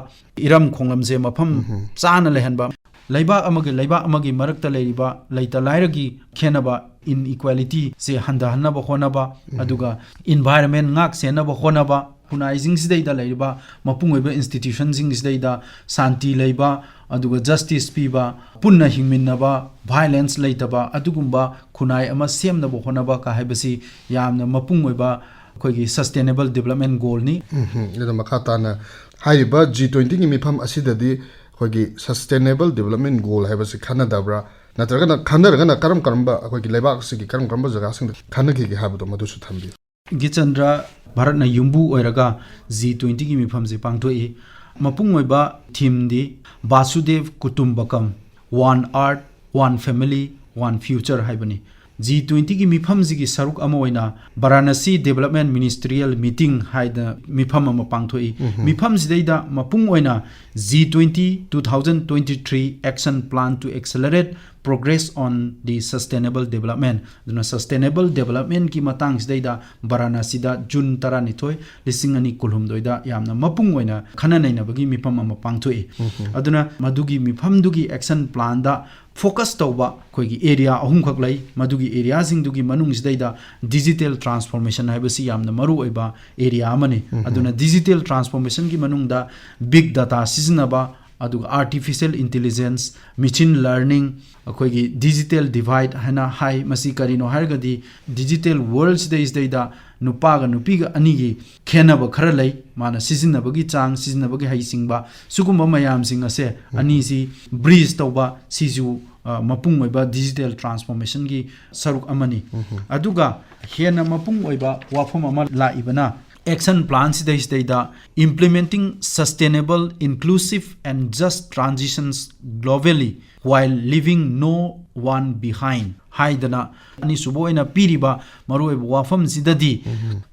ꯏꯔꯝ ꯈꯣꯡꯂꯝꯁꯦ ꯃꯐꯝ ꯆꯥꯅ ꯂꯩꯍꯟꯕ, ꯂꯩꯕꯥꯛ ꯑꯃꯒꯤ ꯂꯩꯕꯥꯛ ꯑꯃꯒꯤ ꯃꯔꯛꯇ ꯂꯩꯔꯤꯕ ꯂꯩꯇ ꯂꯥꯏꯔꯒꯤ ꯈꯦꯠꯅꯕ, Inequalityꯁꯦ ꯍꯟꯊꯍꯟꯅꯕ ꯍꯣꯠꯅꯕ, ꯑꯗꯨꯒ environment ꯉꯥꯛ ꯁꯦꯟꯅꯕ ꯍꯣꯠꯅꯕ, ꯈꯨꯟꯅꯥꯏꯁꯤꯡꯁꯤꯗꯩꯗ ꯂꯩꯔꯤꯕ ꯃꯄꯨꯡ ꯑꯣꯏꯕ institutionꯁꯤꯡꯁꯤꯗꯩꯗ ꯁꯥꯟꯇꯤ ꯂꯩꯕ, ꯑꯗꯨꯒ justice ꯄꯤꯕ, ꯄꯨꯟꯅ ꯍꯤꯡꯃꯤꯟꯅꯕ, violence ꯂꯩꯇꯕ ꯑꯗꯨꯒꯨꯝꯕ ꯈꯨꯟꯅꯥꯏ ꯑꯃ ꯁꯦꯝꯅꯕ ꯍꯣꯠꯅꯕ ꯀ ꯍꯥꯏꯕꯁꯤ ꯌꯥꯝꯅ ꯃꯄꯨꯡ ꯑꯣꯏꯕ ꯑꯩꯈꯣꯏꯒꯤ Sustainable Development Goalꯅꯤ꯫ ꯎꯝ, ꯑꯗꯨꯅ ꯃꯈꯥ ꯇꯥꯅ ꯍꯥꯏꯔꯤꯕ G twentyꯒꯤ ꯃꯤꯐꯝ ꯑꯁꯤꯗꯗꯤ ꯑꯩꯈꯣꯏꯒꯤ Sustainable Development Goal ꯍꯥꯏꯕꯁꯤ ꯈꯟꯅꯗꯕ꯭ꯔꯥ? ꯅꯠꯇ꯭ꯔꯒꯅ ꯈꯟꯅꯔꯒꯅ ꯀꯔꯝ ꯀꯔꯝꯕ ꯑꯩꯈꯣꯏꯒꯤ ꯂꯩꯕꯥꯛ ꯑꯁꯤꯒꯤ ꯀꯔꯝ ꯀꯔꯝꯕ ꯖꯒꯥꯁꯤꯡꯗ ꯈꯟꯅꯈꯤꯒꯦ ꯍꯥꯏꯕꯗꯣ ꯃꯗꯨꯁꯨ ꯊꯝꯕꯤꯌꯨ꯫ ꯒꯤꯆꯟꯗ꯭ꯔ, ꯚꯥꯔꯠꯅ ꯌꯨꯝꯕꯨ ꯑꯣꯏꯔꯒ G twentyꯒꯤ ꯃꯤꯐꯝꯁꯤ ꯄꯥꯡꯊꯣꯛꯏ꯫ ꯃꯄꯨꯡ ꯑꯣꯏꯕ ꯊꯤꯝꯗꯤ ꯕꯥꯁꯨꯗꯦꯕ ꯀꯨꯇꯨꯝꯕꯀꯝ, ꯋꯥꯟ ꯑꯥꯔꯊ, ꯋꯥꯟ ꯐꯦꯃꯤꯂꯤ, ꯋꯥꯟ ꯐ꯭ꯌꯨꯆꯔ ꯍꯥꯏꯕꯅꯤ꯫ ꯖꯤ ꯇ꯭ꯋꯦꯟꯇꯤꯒꯤ ꯃꯤꯐꯝꯁꯤꯒꯤ ꯁꯔꯨꯛ ꯑꯃ ꯑꯣꯏꯅ ꯕꯔꯥꯅꯥꯁꯤ ꯗꯦꯕꯂꯞꯃꯦꯟ ꯃꯤꯅꯤꯁꯇ꯭ꯔꯤꯌꯦꯜ ꯃꯤꯇꯤꯡ ꯍꯥꯏꯗꯅ ꯃꯤꯐꯝ ꯑꯃ ꯄꯥꯡꯊꯣꯛꯏ꯫ ꯃꯤꯐꯝꯁꯤꯗꯩꯗ ꯃꯄꯨꯡ ꯑꯣꯏꯅ G twenty two thousand twenty three action plan to accelerate progress on the sustainable development, ꯑꯗꯨꯅ ꯁꯁꯇꯦꯅꯦꯕꯜ ꯗꯦꯕꯂꯞꯃꯦꯟꯒꯤ ꯃꯇꯥꯡꯁꯤꯗꯩꯗ ꯕꯔꯥꯅꯥꯁꯤꯗ ꯖꯨꯟ ꯇꯔꯥꯅꯤꯊꯣꯏ, ꯂꯤꯁꯤꯡ ꯑꯅꯤ ꯀꯨꯟꯍꯨꯝꯗꯣꯏꯗ ꯌꯥꯝꯅ ꯃꯄꯨꯡ ꯑꯣꯏꯅ ꯈꯟꯅ ꯅꯩꯅꯕꯒꯤ ꯃꯤꯐꯝ ꯑꯃ ꯄꯥꯡꯊꯣꯛꯏ꯫ ꯑꯗꯨꯅ ꯃꯗꯨꯒꯤ ꯃꯤꯐꯝꯗꯨꯒꯤ ꯑꯦꯛꯁꯟ ꯄ꯭ꯂꯥꯟꯗ ꯐꯣꯀꯁ ꯇꯧꯕ ꯑꯩꯈꯣꯏꯒꯤ ꯑꯦꯔꯤꯌꯥ ꯑꯍꯨꯝꯈꯛ ꯂꯩ꯫ ꯃꯗꯨꯒꯤ ꯑꯦꯔꯤꯌꯥꯁꯤꯡꯗꯨꯒꯤ ꯃꯅꯨꯡꯁꯤꯗꯩꯗ ꯗꯤꯖꯤꯇꯦꯜ ꯇ꯭ꯔꯥꯟꯁꯐꯣꯔꯃꯦꯁꯟ ꯍꯥꯏꯕꯁꯤ ꯌꯥꯝꯅ ꯃꯔꯨꯑꯣꯏꯕ ꯑꯦꯔꯤꯌꯥ ꯑꯃꯅꯤ꯫ ꯑꯗꯨꯅ ꯗꯤꯖꯤꯇꯦꯜ ꯇ꯭ꯔꯥꯟꯁꯐꯣꯔꯃꯦꯁꯟꯒꯤ ꯃꯅꯨꯡꯗ ꯕꯤꯛ ꯗꯥꯇꯥ ꯁꯤꯖꯤꯟꯅꯕ, ꯑꯗꯨꯒ ꯑꯥꯔꯇꯤꯐꯤꯁꯤꯌꯦꯜ ꯏꯟꯇꯦꯂꯤꯖꯦꯟꯁ, ꯃꯦꯆꯤꯟ ꯂꯔꯅꯤꯡ, ꯑꯩꯈꯣꯏꯒꯤ ꯗꯤꯖꯤꯇꯦꯜ ꯗꯤꯚꯥꯏꯠ ꯍꯥꯏꯅ ꯍꯥꯏ꯫ ꯃꯁꯤ ꯀꯔꯤꯅꯣ ꯍꯥꯏꯔꯒꯗꯤ ꯗꯤꯖꯤꯇꯦꯜ ꯋꯥꯔꯜꯁꯤꯗꯩꯁꯤꯗꯩꯗ ꯅꯨꯄꯥꯒ ꯅꯨꯄꯤꯒ ꯑꯅꯤꯒꯤ ꯈꯦꯠꯅꯕ ꯈꯔ ꯂꯩ꯫ ꯃꯥꯅ ꯁꯤꯖꯤꯟꯅꯕꯒꯤ ꯆꯥꯡ, ꯁꯤꯖꯤꯟꯅꯕꯒꯤ ꯍꯩꯁꯤꯡꯕ, ꯁꯤꯒꯨꯝꯕ ꯃꯌꯥꯝꯁꯤꯡ ꯑꯁꯦ ꯑꯅꯤꯁꯤ ꯕ꯭ꯔꯤꯖ ꯇꯧꯕ, ꯁꯤꯁꯨ ꯑ, ꯃꯄꯨꯡ ꯑꯣꯏꯕ ꯗꯤꯖꯤꯇꯦꯜ ꯇ꯭ꯔꯥꯟꯁꯐꯣꯔꯃꯦꯁꯟꯒꯤ ꯁꯔꯨꯛ ꯑꯃꯅꯤ꯫ ꯑꯗꯨꯒ ꯍꯦꯟꯅ ꯃꯄꯨꯡ ꯑꯣꯏꯕ ꯋꯥꯐꯝ ꯑꯃ ꯂꯥꯛꯏꯕꯅ, action ꯄ꯭ꯂꯥꯟꯁꯤꯗꯩꯁꯤꯗꯩꯗ implementing sustainable, inclusive and just transitions globally while leaving no one behind ꯍꯥꯏꯗꯅ ꯑꯅꯤꯁꯨꯕ ꯑꯣꯏꯅ ꯄꯤꯔꯤꯕ ꯃꯔꯨꯑꯣꯏꯕ ꯋꯥꯐꯝꯁꯤꯗꯗꯤ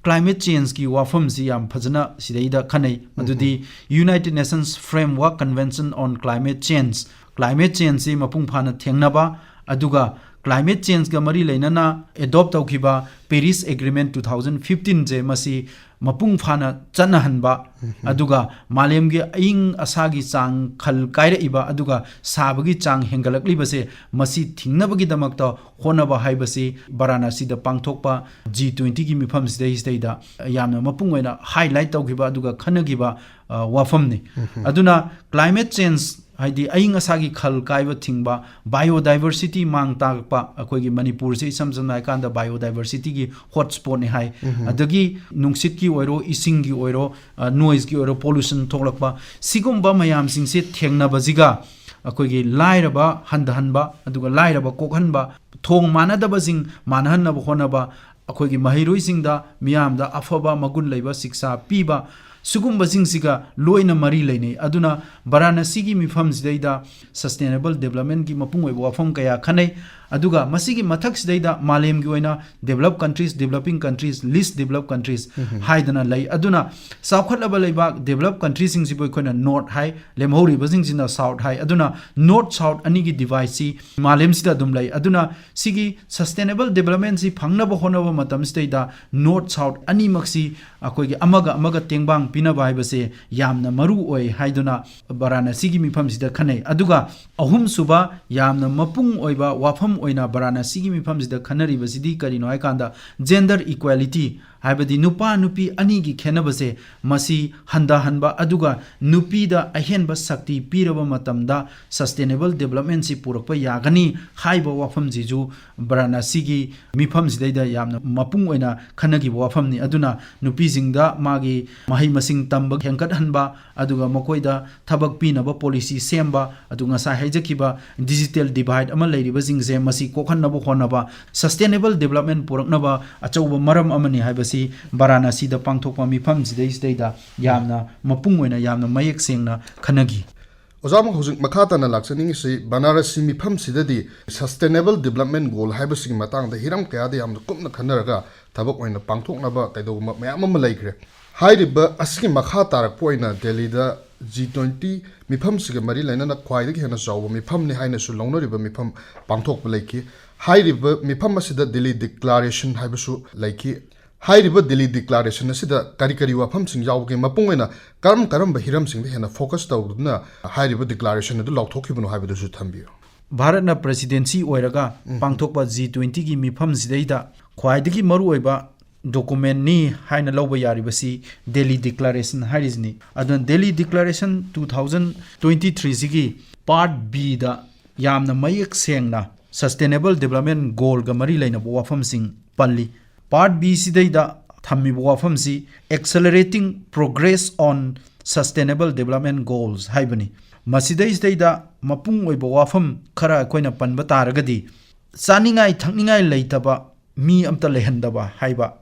ꯀ꯭ꯂꯥꯏꯃꯦꯠ ꯆꯦꯟꯖꯀꯤ ꯋꯥꯐꯝꯁꯤ ꯌꯥꯝ ꯐꯖꯅ ꯁꯤꯗꯩꯗ ꯈꯟꯅꯩ꯫ ꯃꯗꯨꯗꯤ United Nations Framework Convention on Climate Change, climate ꯆꯦꯟꯖꯁꯤ ꯃꯄꯨꯡ ꯐꯥꯅ ꯊꯦꯡꯅꯕ, ꯑꯗꯨꯒ ꯀ꯭ꯂꯥꯏꯃꯦꯠ ꯆꯦꯟꯖꯀ ꯃꯔꯤ ꯂꯩꯅꯅ ꯑꯦꯗꯣꯞ ꯇꯧꯈꯤꯕ Paris Agreement two thousand fifteenꯁꯦ ꯃꯁꯤ ꯃꯄꯨꯡ ꯐꯥꯅ ꯆꯠꯅꯍꯟꯕ, ꯑꯗꯨꯒ ꯃꯥꯂꯦꯝꯒꯤ ꯑꯏꯪ ꯑꯁꯥꯒꯤ ꯆꯥꯡ ꯈꯜ ꯀꯥꯏꯔꯛꯏꯕ ꯑꯗꯨꯒ ꯁꯥꯕꯒꯤ ꯆꯥꯡ ꯍꯦꯟꯒꯠꯂꯛꯂꯤꯕꯁꯦ ꯃꯁꯤ ꯊꯤꯡꯅꯕꯒꯤꯗꯃꯛꯇ ꯍꯣꯠꯅꯕ ꯍꯥꯏꯕꯁꯤ ꯕꯔꯥꯅꯥꯁꯤꯗ ꯄꯥꯡꯊꯣꯛꯄ G twentyꯒꯤ ꯃꯤꯐꯝꯁꯤꯗꯩꯁꯤꯗꯩꯗ ꯌꯥꯝꯅ ꯃꯄꯨꯡ ꯑꯣꯏꯅ ꯍꯥꯏꯂꯥꯏꯠ ꯇꯧꯈꯤꯕ ꯑꯗꯨꯒ ꯈꯟꯅꯈꯤꯕ, ꯑ, ꯋꯥꯐꯝꯅꯤ꯫ ꯑꯗꯨꯅ ꯀ꯭ꯂꯥꯏꯃꯦꯠ ꯆꯦꯟꯖ ꯍꯥꯏꯗꯤ ꯑꯏꯪ ꯑꯁꯥꯒꯤ ꯈꯜ ꯀꯥꯏꯕ ꯊꯤꯡꯕ, ꯕꯥꯏꯑꯣꯗꯥꯏꯚꯔꯁꯤꯇꯤ ꯃꯥꯡ ꯇꯥꯛꯄ, ꯑꯩꯈꯣꯏꯒꯤ ꯃꯅꯤꯄꯨꯔꯁꯦ ꯏꯁꯝ ꯁꯝꯅ ꯍꯥꯏꯀꯥꯟꯗ ꯕꯥꯏꯑꯣꯗꯥꯏꯚꯔꯁꯤꯇꯤꯒꯤ ꯍꯣꯠꯁ꯭ꯄꯣꯠꯅꯤ ꯍꯥꯏ꯫ ꯑꯗꯒꯤ ꯅꯨꯡꯁꯤꯠꯀꯤ ꯑꯣꯏꯔꯣ, ꯏꯁꯤꯡꯒꯤ ꯑꯣꯏꯔꯣ, ꯑ, ꯅꯣꯏꯁꯀꯤ ꯑꯣꯏꯔꯣ, ꯄꯣꯂꯨꯁꯟ ꯊꯣꯛꯂꯛꯄ, ꯁꯤꯒꯨꯝꯕ ꯃꯌꯥꯝꯁꯤꯡꯁꯦ ꯊꯦꯡꯅꯕꯁꯤꯒ ꯑꯩꯈꯣꯏꯒꯤ ꯂꯥꯏꯔꯕ ꯍꯟꯊꯍꯟꯕ, ꯑꯗꯨꯒ ꯂꯥꯏꯔꯕ ꯀꯣꯛꯍꯟꯕ, ꯊꯣꯡ ꯃꯥꯟꯅꯗꯕꯁꯤꯡ ꯃꯥꯟꯅꯍꯟꯅꯕ ꯍꯣꯠꯅꯕ, ꯑꯩꯈꯣꯏꯒꯤ ꯃꯍꯩꯔꯣꯏꯁꯤꯡꯗ, ꯃꯤꯌꯥꯝꯗ ꯑꯐꯕ ꯃꯒꯨꯟ ꯂꯩꯕ ꯁꯤꯛꯁꯥ ꯄꯤꯕ, ꯁꯤꯒꯨꯝꯕꯁꯤꯡꯁꯤꯒ ꯂꯣꯏꯅ ꯃꯔꯤ ꯂꯩꯅꯩ꯫ ꯑꯗꯨꯅ ꯚꯥꯔꯥꯅꯥꯁꯤꯒꯤ ꯃꯤꯐꯝꯁꯤꯗꯩꯗ sustainable developmentꯀꯤ ꯃꯄꯨꯡ ꯑꯣꯏꯕ ꯋꯥꯐꯝ ꯀꯌꯥ ꯈꯟꯅꯩ꯫ ꯑꯗꯨꯒ ꯃꯁꯤꯒꯤ ꯃꯊꯛꯁꯤꯗꯩꯗ ꯃꯥꯂꯦꯝꯒꯤ ꯑꯣꯏꯅ developed countries, developing countries, least developed countries ꯍꯥꯏꯗꯅ ꯂꯩ꯫ ꯑꯗꯨꯅ ꯆꯥꯎꯈꯠꯂꯕ ꯂꯩꯕꯥꯛ, developed countryꯁꯤꯡꯁꯤꯕꯨ ꯑꯩꯈꯣꯏꯅ north ꯍꯥꯏ, ꯂꯦꯝꯍꯧꯔꯤꯕꯁꯤꯡꯁꯤꯅ south ꯍꯥꯏ꯫ ꯑꯗꯨꯅ north south ꯑꯅꯤꯒꯤ divideꯁꯤ ꯃꯥꯂꯦꯝꯁꯤꯗ ꯑꯗꯨꯝ ꯂꯩ꯫ ꯑꯗꯨꯅ ꯁꯤꯒꯤ sustainable developmentꯁꯤ ꯐꯪꯅꯕ ꯍꯣꯠꯅꯕ ꯃꯇꯝꯁꯤꯗꯩꯗ north south ꯑꯅꯤꯃꯛꯁꯤ ꯑꯩꯈꯣꯏꯒꯤ ꯑꯃꯒ ꯑꯃꯒ ꯇꯦꯡꯕꯥꯡ ꯄꯤꯅꯕ ꯍꯥꯏꯕꯁꯦ ꯌꯥꯝꯅ ꯃꯔꯨ ꯑꯣꯏ ꯍꯥꯏꯗꯨꯅ ꯚꯥꯔꯥꯅꯥꯁꯤꯒꯤ ꯃꯤꯐꯝꯁꯤꯗ ꯈꯟꯅꯩ꯫ ꯑꯗꯨꯒ ꯑꯍꯨꯝꯁꯨꯕ ꯌꯥꯝꯅ ꯃꯄꯨꯡ ꯑꯣꯏꯕ ꯋꯥꯐꯝ ꯑꯣꯏꯅ ꯚꯥꯔꯥꯅꯥꯁꯤꯒꯤ ꯃꯤꯐꯝꯁꯤꯗ ꯈꯟꯅꯔꯤꯕꯁꯤꯗꯤ ꯀꯔꯤꯅꯣ ꯍꯥꯏꯀꯥꯟꯗ gender equality, ꯍꯥꯏꯕꯗꯤ ꯅꯨꯄꯥ ꯅꯨꯄꯤ ꯑꯅꯤꯒꯤ ꯈꯦꯠꯅꯕꯁꯦ ꯃꯁꯤ ꯍꯟꯊꯍꯟꯕ, ꯑꯗꯨꯒ ꯅꯨꯄꯤꯗ ꯑꯍꯦꯟꯕ ꯁꯛꯇꯤ ꯄꯤꯔꯕ ꯃꯇꯝꯗ sustainable developmentꯁꯤ ꯄꯨꯔꯛꯄ ꯌꯥꯒꯅꯤ ꯍꯥꯏꯕ ꯋꯥꯐꯝꯁꯤꯁꯨ ꯚꯥꯔꯥꯅꯥꯁꯤꯒꯤ ꯃꯤꯐꯝꯁꯤꯗꯩꯗ ꯌꯥꯝꯅ ꯃꯄꯨꯡ ꯑꯣꯏꯅ ꯈꯟꯅꯈꯤꯕ ꯋꯥꯐꯝꯅꯤ꯫ ꯑꯗꯨꯅ ꯅꯨꯄꯤꯁꯤꯡꯗ ꯃꯥꯒꯤ ꯃꯍꯩ ꯃꯁꯤꯡ ꯇꯝꯕ ꯍꯦꯟꯒꯠꯍꯟꯕ, ꯑꯗꯨꯒ ꯃꯈꯣꯏꯗ ꯊꯕꯛ ꯄꯤꯅꯕ policy ꯁꯦꯝꯕ, ꯑꯗꯨ ꯉꯁꯥꯏ ꯍꯥꯏꯖꯈꯤꯕ digital divide ꯑꯃ ꯂꯩꯔꯤꯕꯁꯤꯡꯁꯦ ꯃꯁꯤ ꯀꯣꯛꯍꯟꯅꯕ ꯍꯣꯠꯅꯕ, sustainable development ꯄꯨꯔꯛꯅꯕ ꯑꯆꯧꯕ ꯃꯔꯝ ꯑꯃꯅꯤ ꯍꯥꯏꯕꯁꯤ ꯚꯥꯔꯥꯅꯥꯁꯤꯗ ꯄꯥꯡꯊꯣꯛꯄ ꯃꯤꯐꯝꯁꯤꯗꯩꯁꯤꯗꯩꯗ ꯌꯥꯝꯅ ꯃꯄꯨꯡ ꯑꯣꯏꯅ, ꯌꯥꯝꯅ ꯃꯌꯦꯛ ꯁꯦꯡꯅ ꯈꯟꯅꯈꯤ꯫ ꯑꯣꯖꯥ, ꯑꯃꯨꯛ ꯍꯧꯖꯤꯛ ꯃꯈꯥ ꯇꯥꯅ ꯂꯥꯛꯆꯅꯤꯡꯉꯤꯁꯤ ꯕꯅꯥꯔꯁꯤ ꯃꯤꯐꯝꯁꯤꯗꯗꯤ sustainable development goal ꯍꯥꯏꯕꯁꯤꯒꯤ ꯃꯇꯥꯡꯗ ꯍꯤꯔꯝ ꯀꯌꯥꯗ ꯌꯥꯝꯅ ꯀꯨꯞꯅ ꯈꯟꯅꯔꯒ ꯊꯕꯛ ꯑꯣꯏꯅ ꯄꯥꯡꯊꯣꯛꯅꯕ ꯀꯩꯗꯧꯕ ꯃꯌꯥꯝ ꯑꯃ ꯂꯩꯈ꯭ꯔꯦ꯫ ꯍꯥꯏꯔꯤꯕ ꯑꯁꯤꯒꯤ ꯃꯈꯥ ꯇꯥꯔꯛꯄ ꯑꯣꯏꯅ ꯗꯦꯜꯂꯤꯗ G twenty ꯃꯤꯐꯝꯁꯤꯒ ꯃꯔꯤ ꯂꯩꯅꯅ ꯈ꯭ꯋꯥꯏꯗꯒꯤ ꯍꯦꯟꯅ ꯆꯥꯎꯕ ꯃꯤꯐꯝꯅꯤ ꯍꯥꯏꯅꯁꯨ ꯂꯧꯅꯔꯤꯕ ꯃꯤꯐꯝ ꯄꯥꯡꯊꯣꯛꯄ ꯂꯩꯈꯤ꯫ ꯍꯥꯏꯔꯤꯕ ꯃꯤꯐꯝ ꯑꯁꯤꯗ ꯗꯤꯜꯂꯤ ꯗꯤꯀ꯭ꯂꯥꯔꯦꯁꯟ ꯍꯥꯏꯕꯁꯨ ꯂꯩꯈꯤ꯫ ꯍꯥꯏꯔꯤꯕ ꯗꯤꯜꯂꯤ ꯗꯤꯀ꯭ꯂꯥꯔꯦꯁꯟ ꯑꯁꯤꯗ ꯀꯔꯤ ꯀꯔꯤ ꯋꯥꯐꯝꯁꯤꯡ ꯌꯥꯎꯕꯒꯦ? ꯃꯄꯨꯡ ꯑꯣꯏꯅ ꯀꯔꯝ ꯀꯔꯝꯕ ꯍꯤꯔꯝꯁꯤꯡꯗ ꯍꯦꯟꯅ focus ꯇꯧꯗꯨꯅ ꯍꯥꯏꯔꯤꯕ ꯗꯤꯀ꯭ꯂꯥꯔꯦꯁꯟ ꯑꯗꯨ ꯂꯥꯎꯊꯣꯛꯈꯤꯕꯅꯣ ꯍꯥꯏꯕꯗꯨꯁꯨ ꯊꯝꯕꯤꯌꯨ꯫ ꯚꯥꯔꯠꯅ presidency ꯑꯣꯏꯔꯒ ꯎꯝ꯫ ꯄꯥꯡꯊꯣꯛꯄ G twentyꯒꯤ ꯃꯤꯐꯝꯁꯤꯗꯩꯗ ꯈ꯭ꯋꯥꯏꯗꯒꯤ ꯃꯔꯨꯑꯣꯏꯕ documentꯅꯤ ꯍꯥꯏꯅ ꯂꯧꯕ ꯌꯥꯔꯤꯕꯁꯤ ꯗꯤꯜꯂꯤ ꯗꯤꯀ꯭ꯂꯥꯔꯦꯁꯟ ꯍꯥꯏꯔꯤꯁꯤꯅꯤ꯫ ꯑꯗꯨꯅ Delhi declaration two thousand twenty threeꯁꯤꯒꯤ part Bꯗ ꯌꯥꯝꯅ ꯃꯌꯦꯛ ꯁꯦꯡꯅ sustainable development goalꯒ ꯃꯔꯤ ꯂꯩꯅꯕ ꯋꯥꯐꯝꯁꯤꯡ ꯄꯜꯂꯤ꯫ Part Bꯁꯤꯗꯩꯗ ꯊꯝꯃꯤꯕ ꯋꯥꯐꯝꯁꯤ accelerating progress on sustainable development goals ꯍꯥꯏꯕꯅꯤ꯫ ꯃꯁꯤꯗꯩꯁꯤꯗꯩꯗ ꯃꯄꯨꯡ ꯑꯣꯏꯕ ꯋꯥꯐꯝ ꯈꯔ ꯑꯩꯈꯣꯏꯅ ꯄꯟꯕ ꯇꯥꯔꯒꯗꯤ, ꯆꯥꯅꯤꯡꯉꯥꯏ ꯊꯛꯅꯤꯡꯉꯥꯏ ꯂꯩꯇꯕ ꯃꯤ ꯑꯝꯇ ꯂꯩꯍꯟꯗꯕ ꯍꯥꯏꯕ,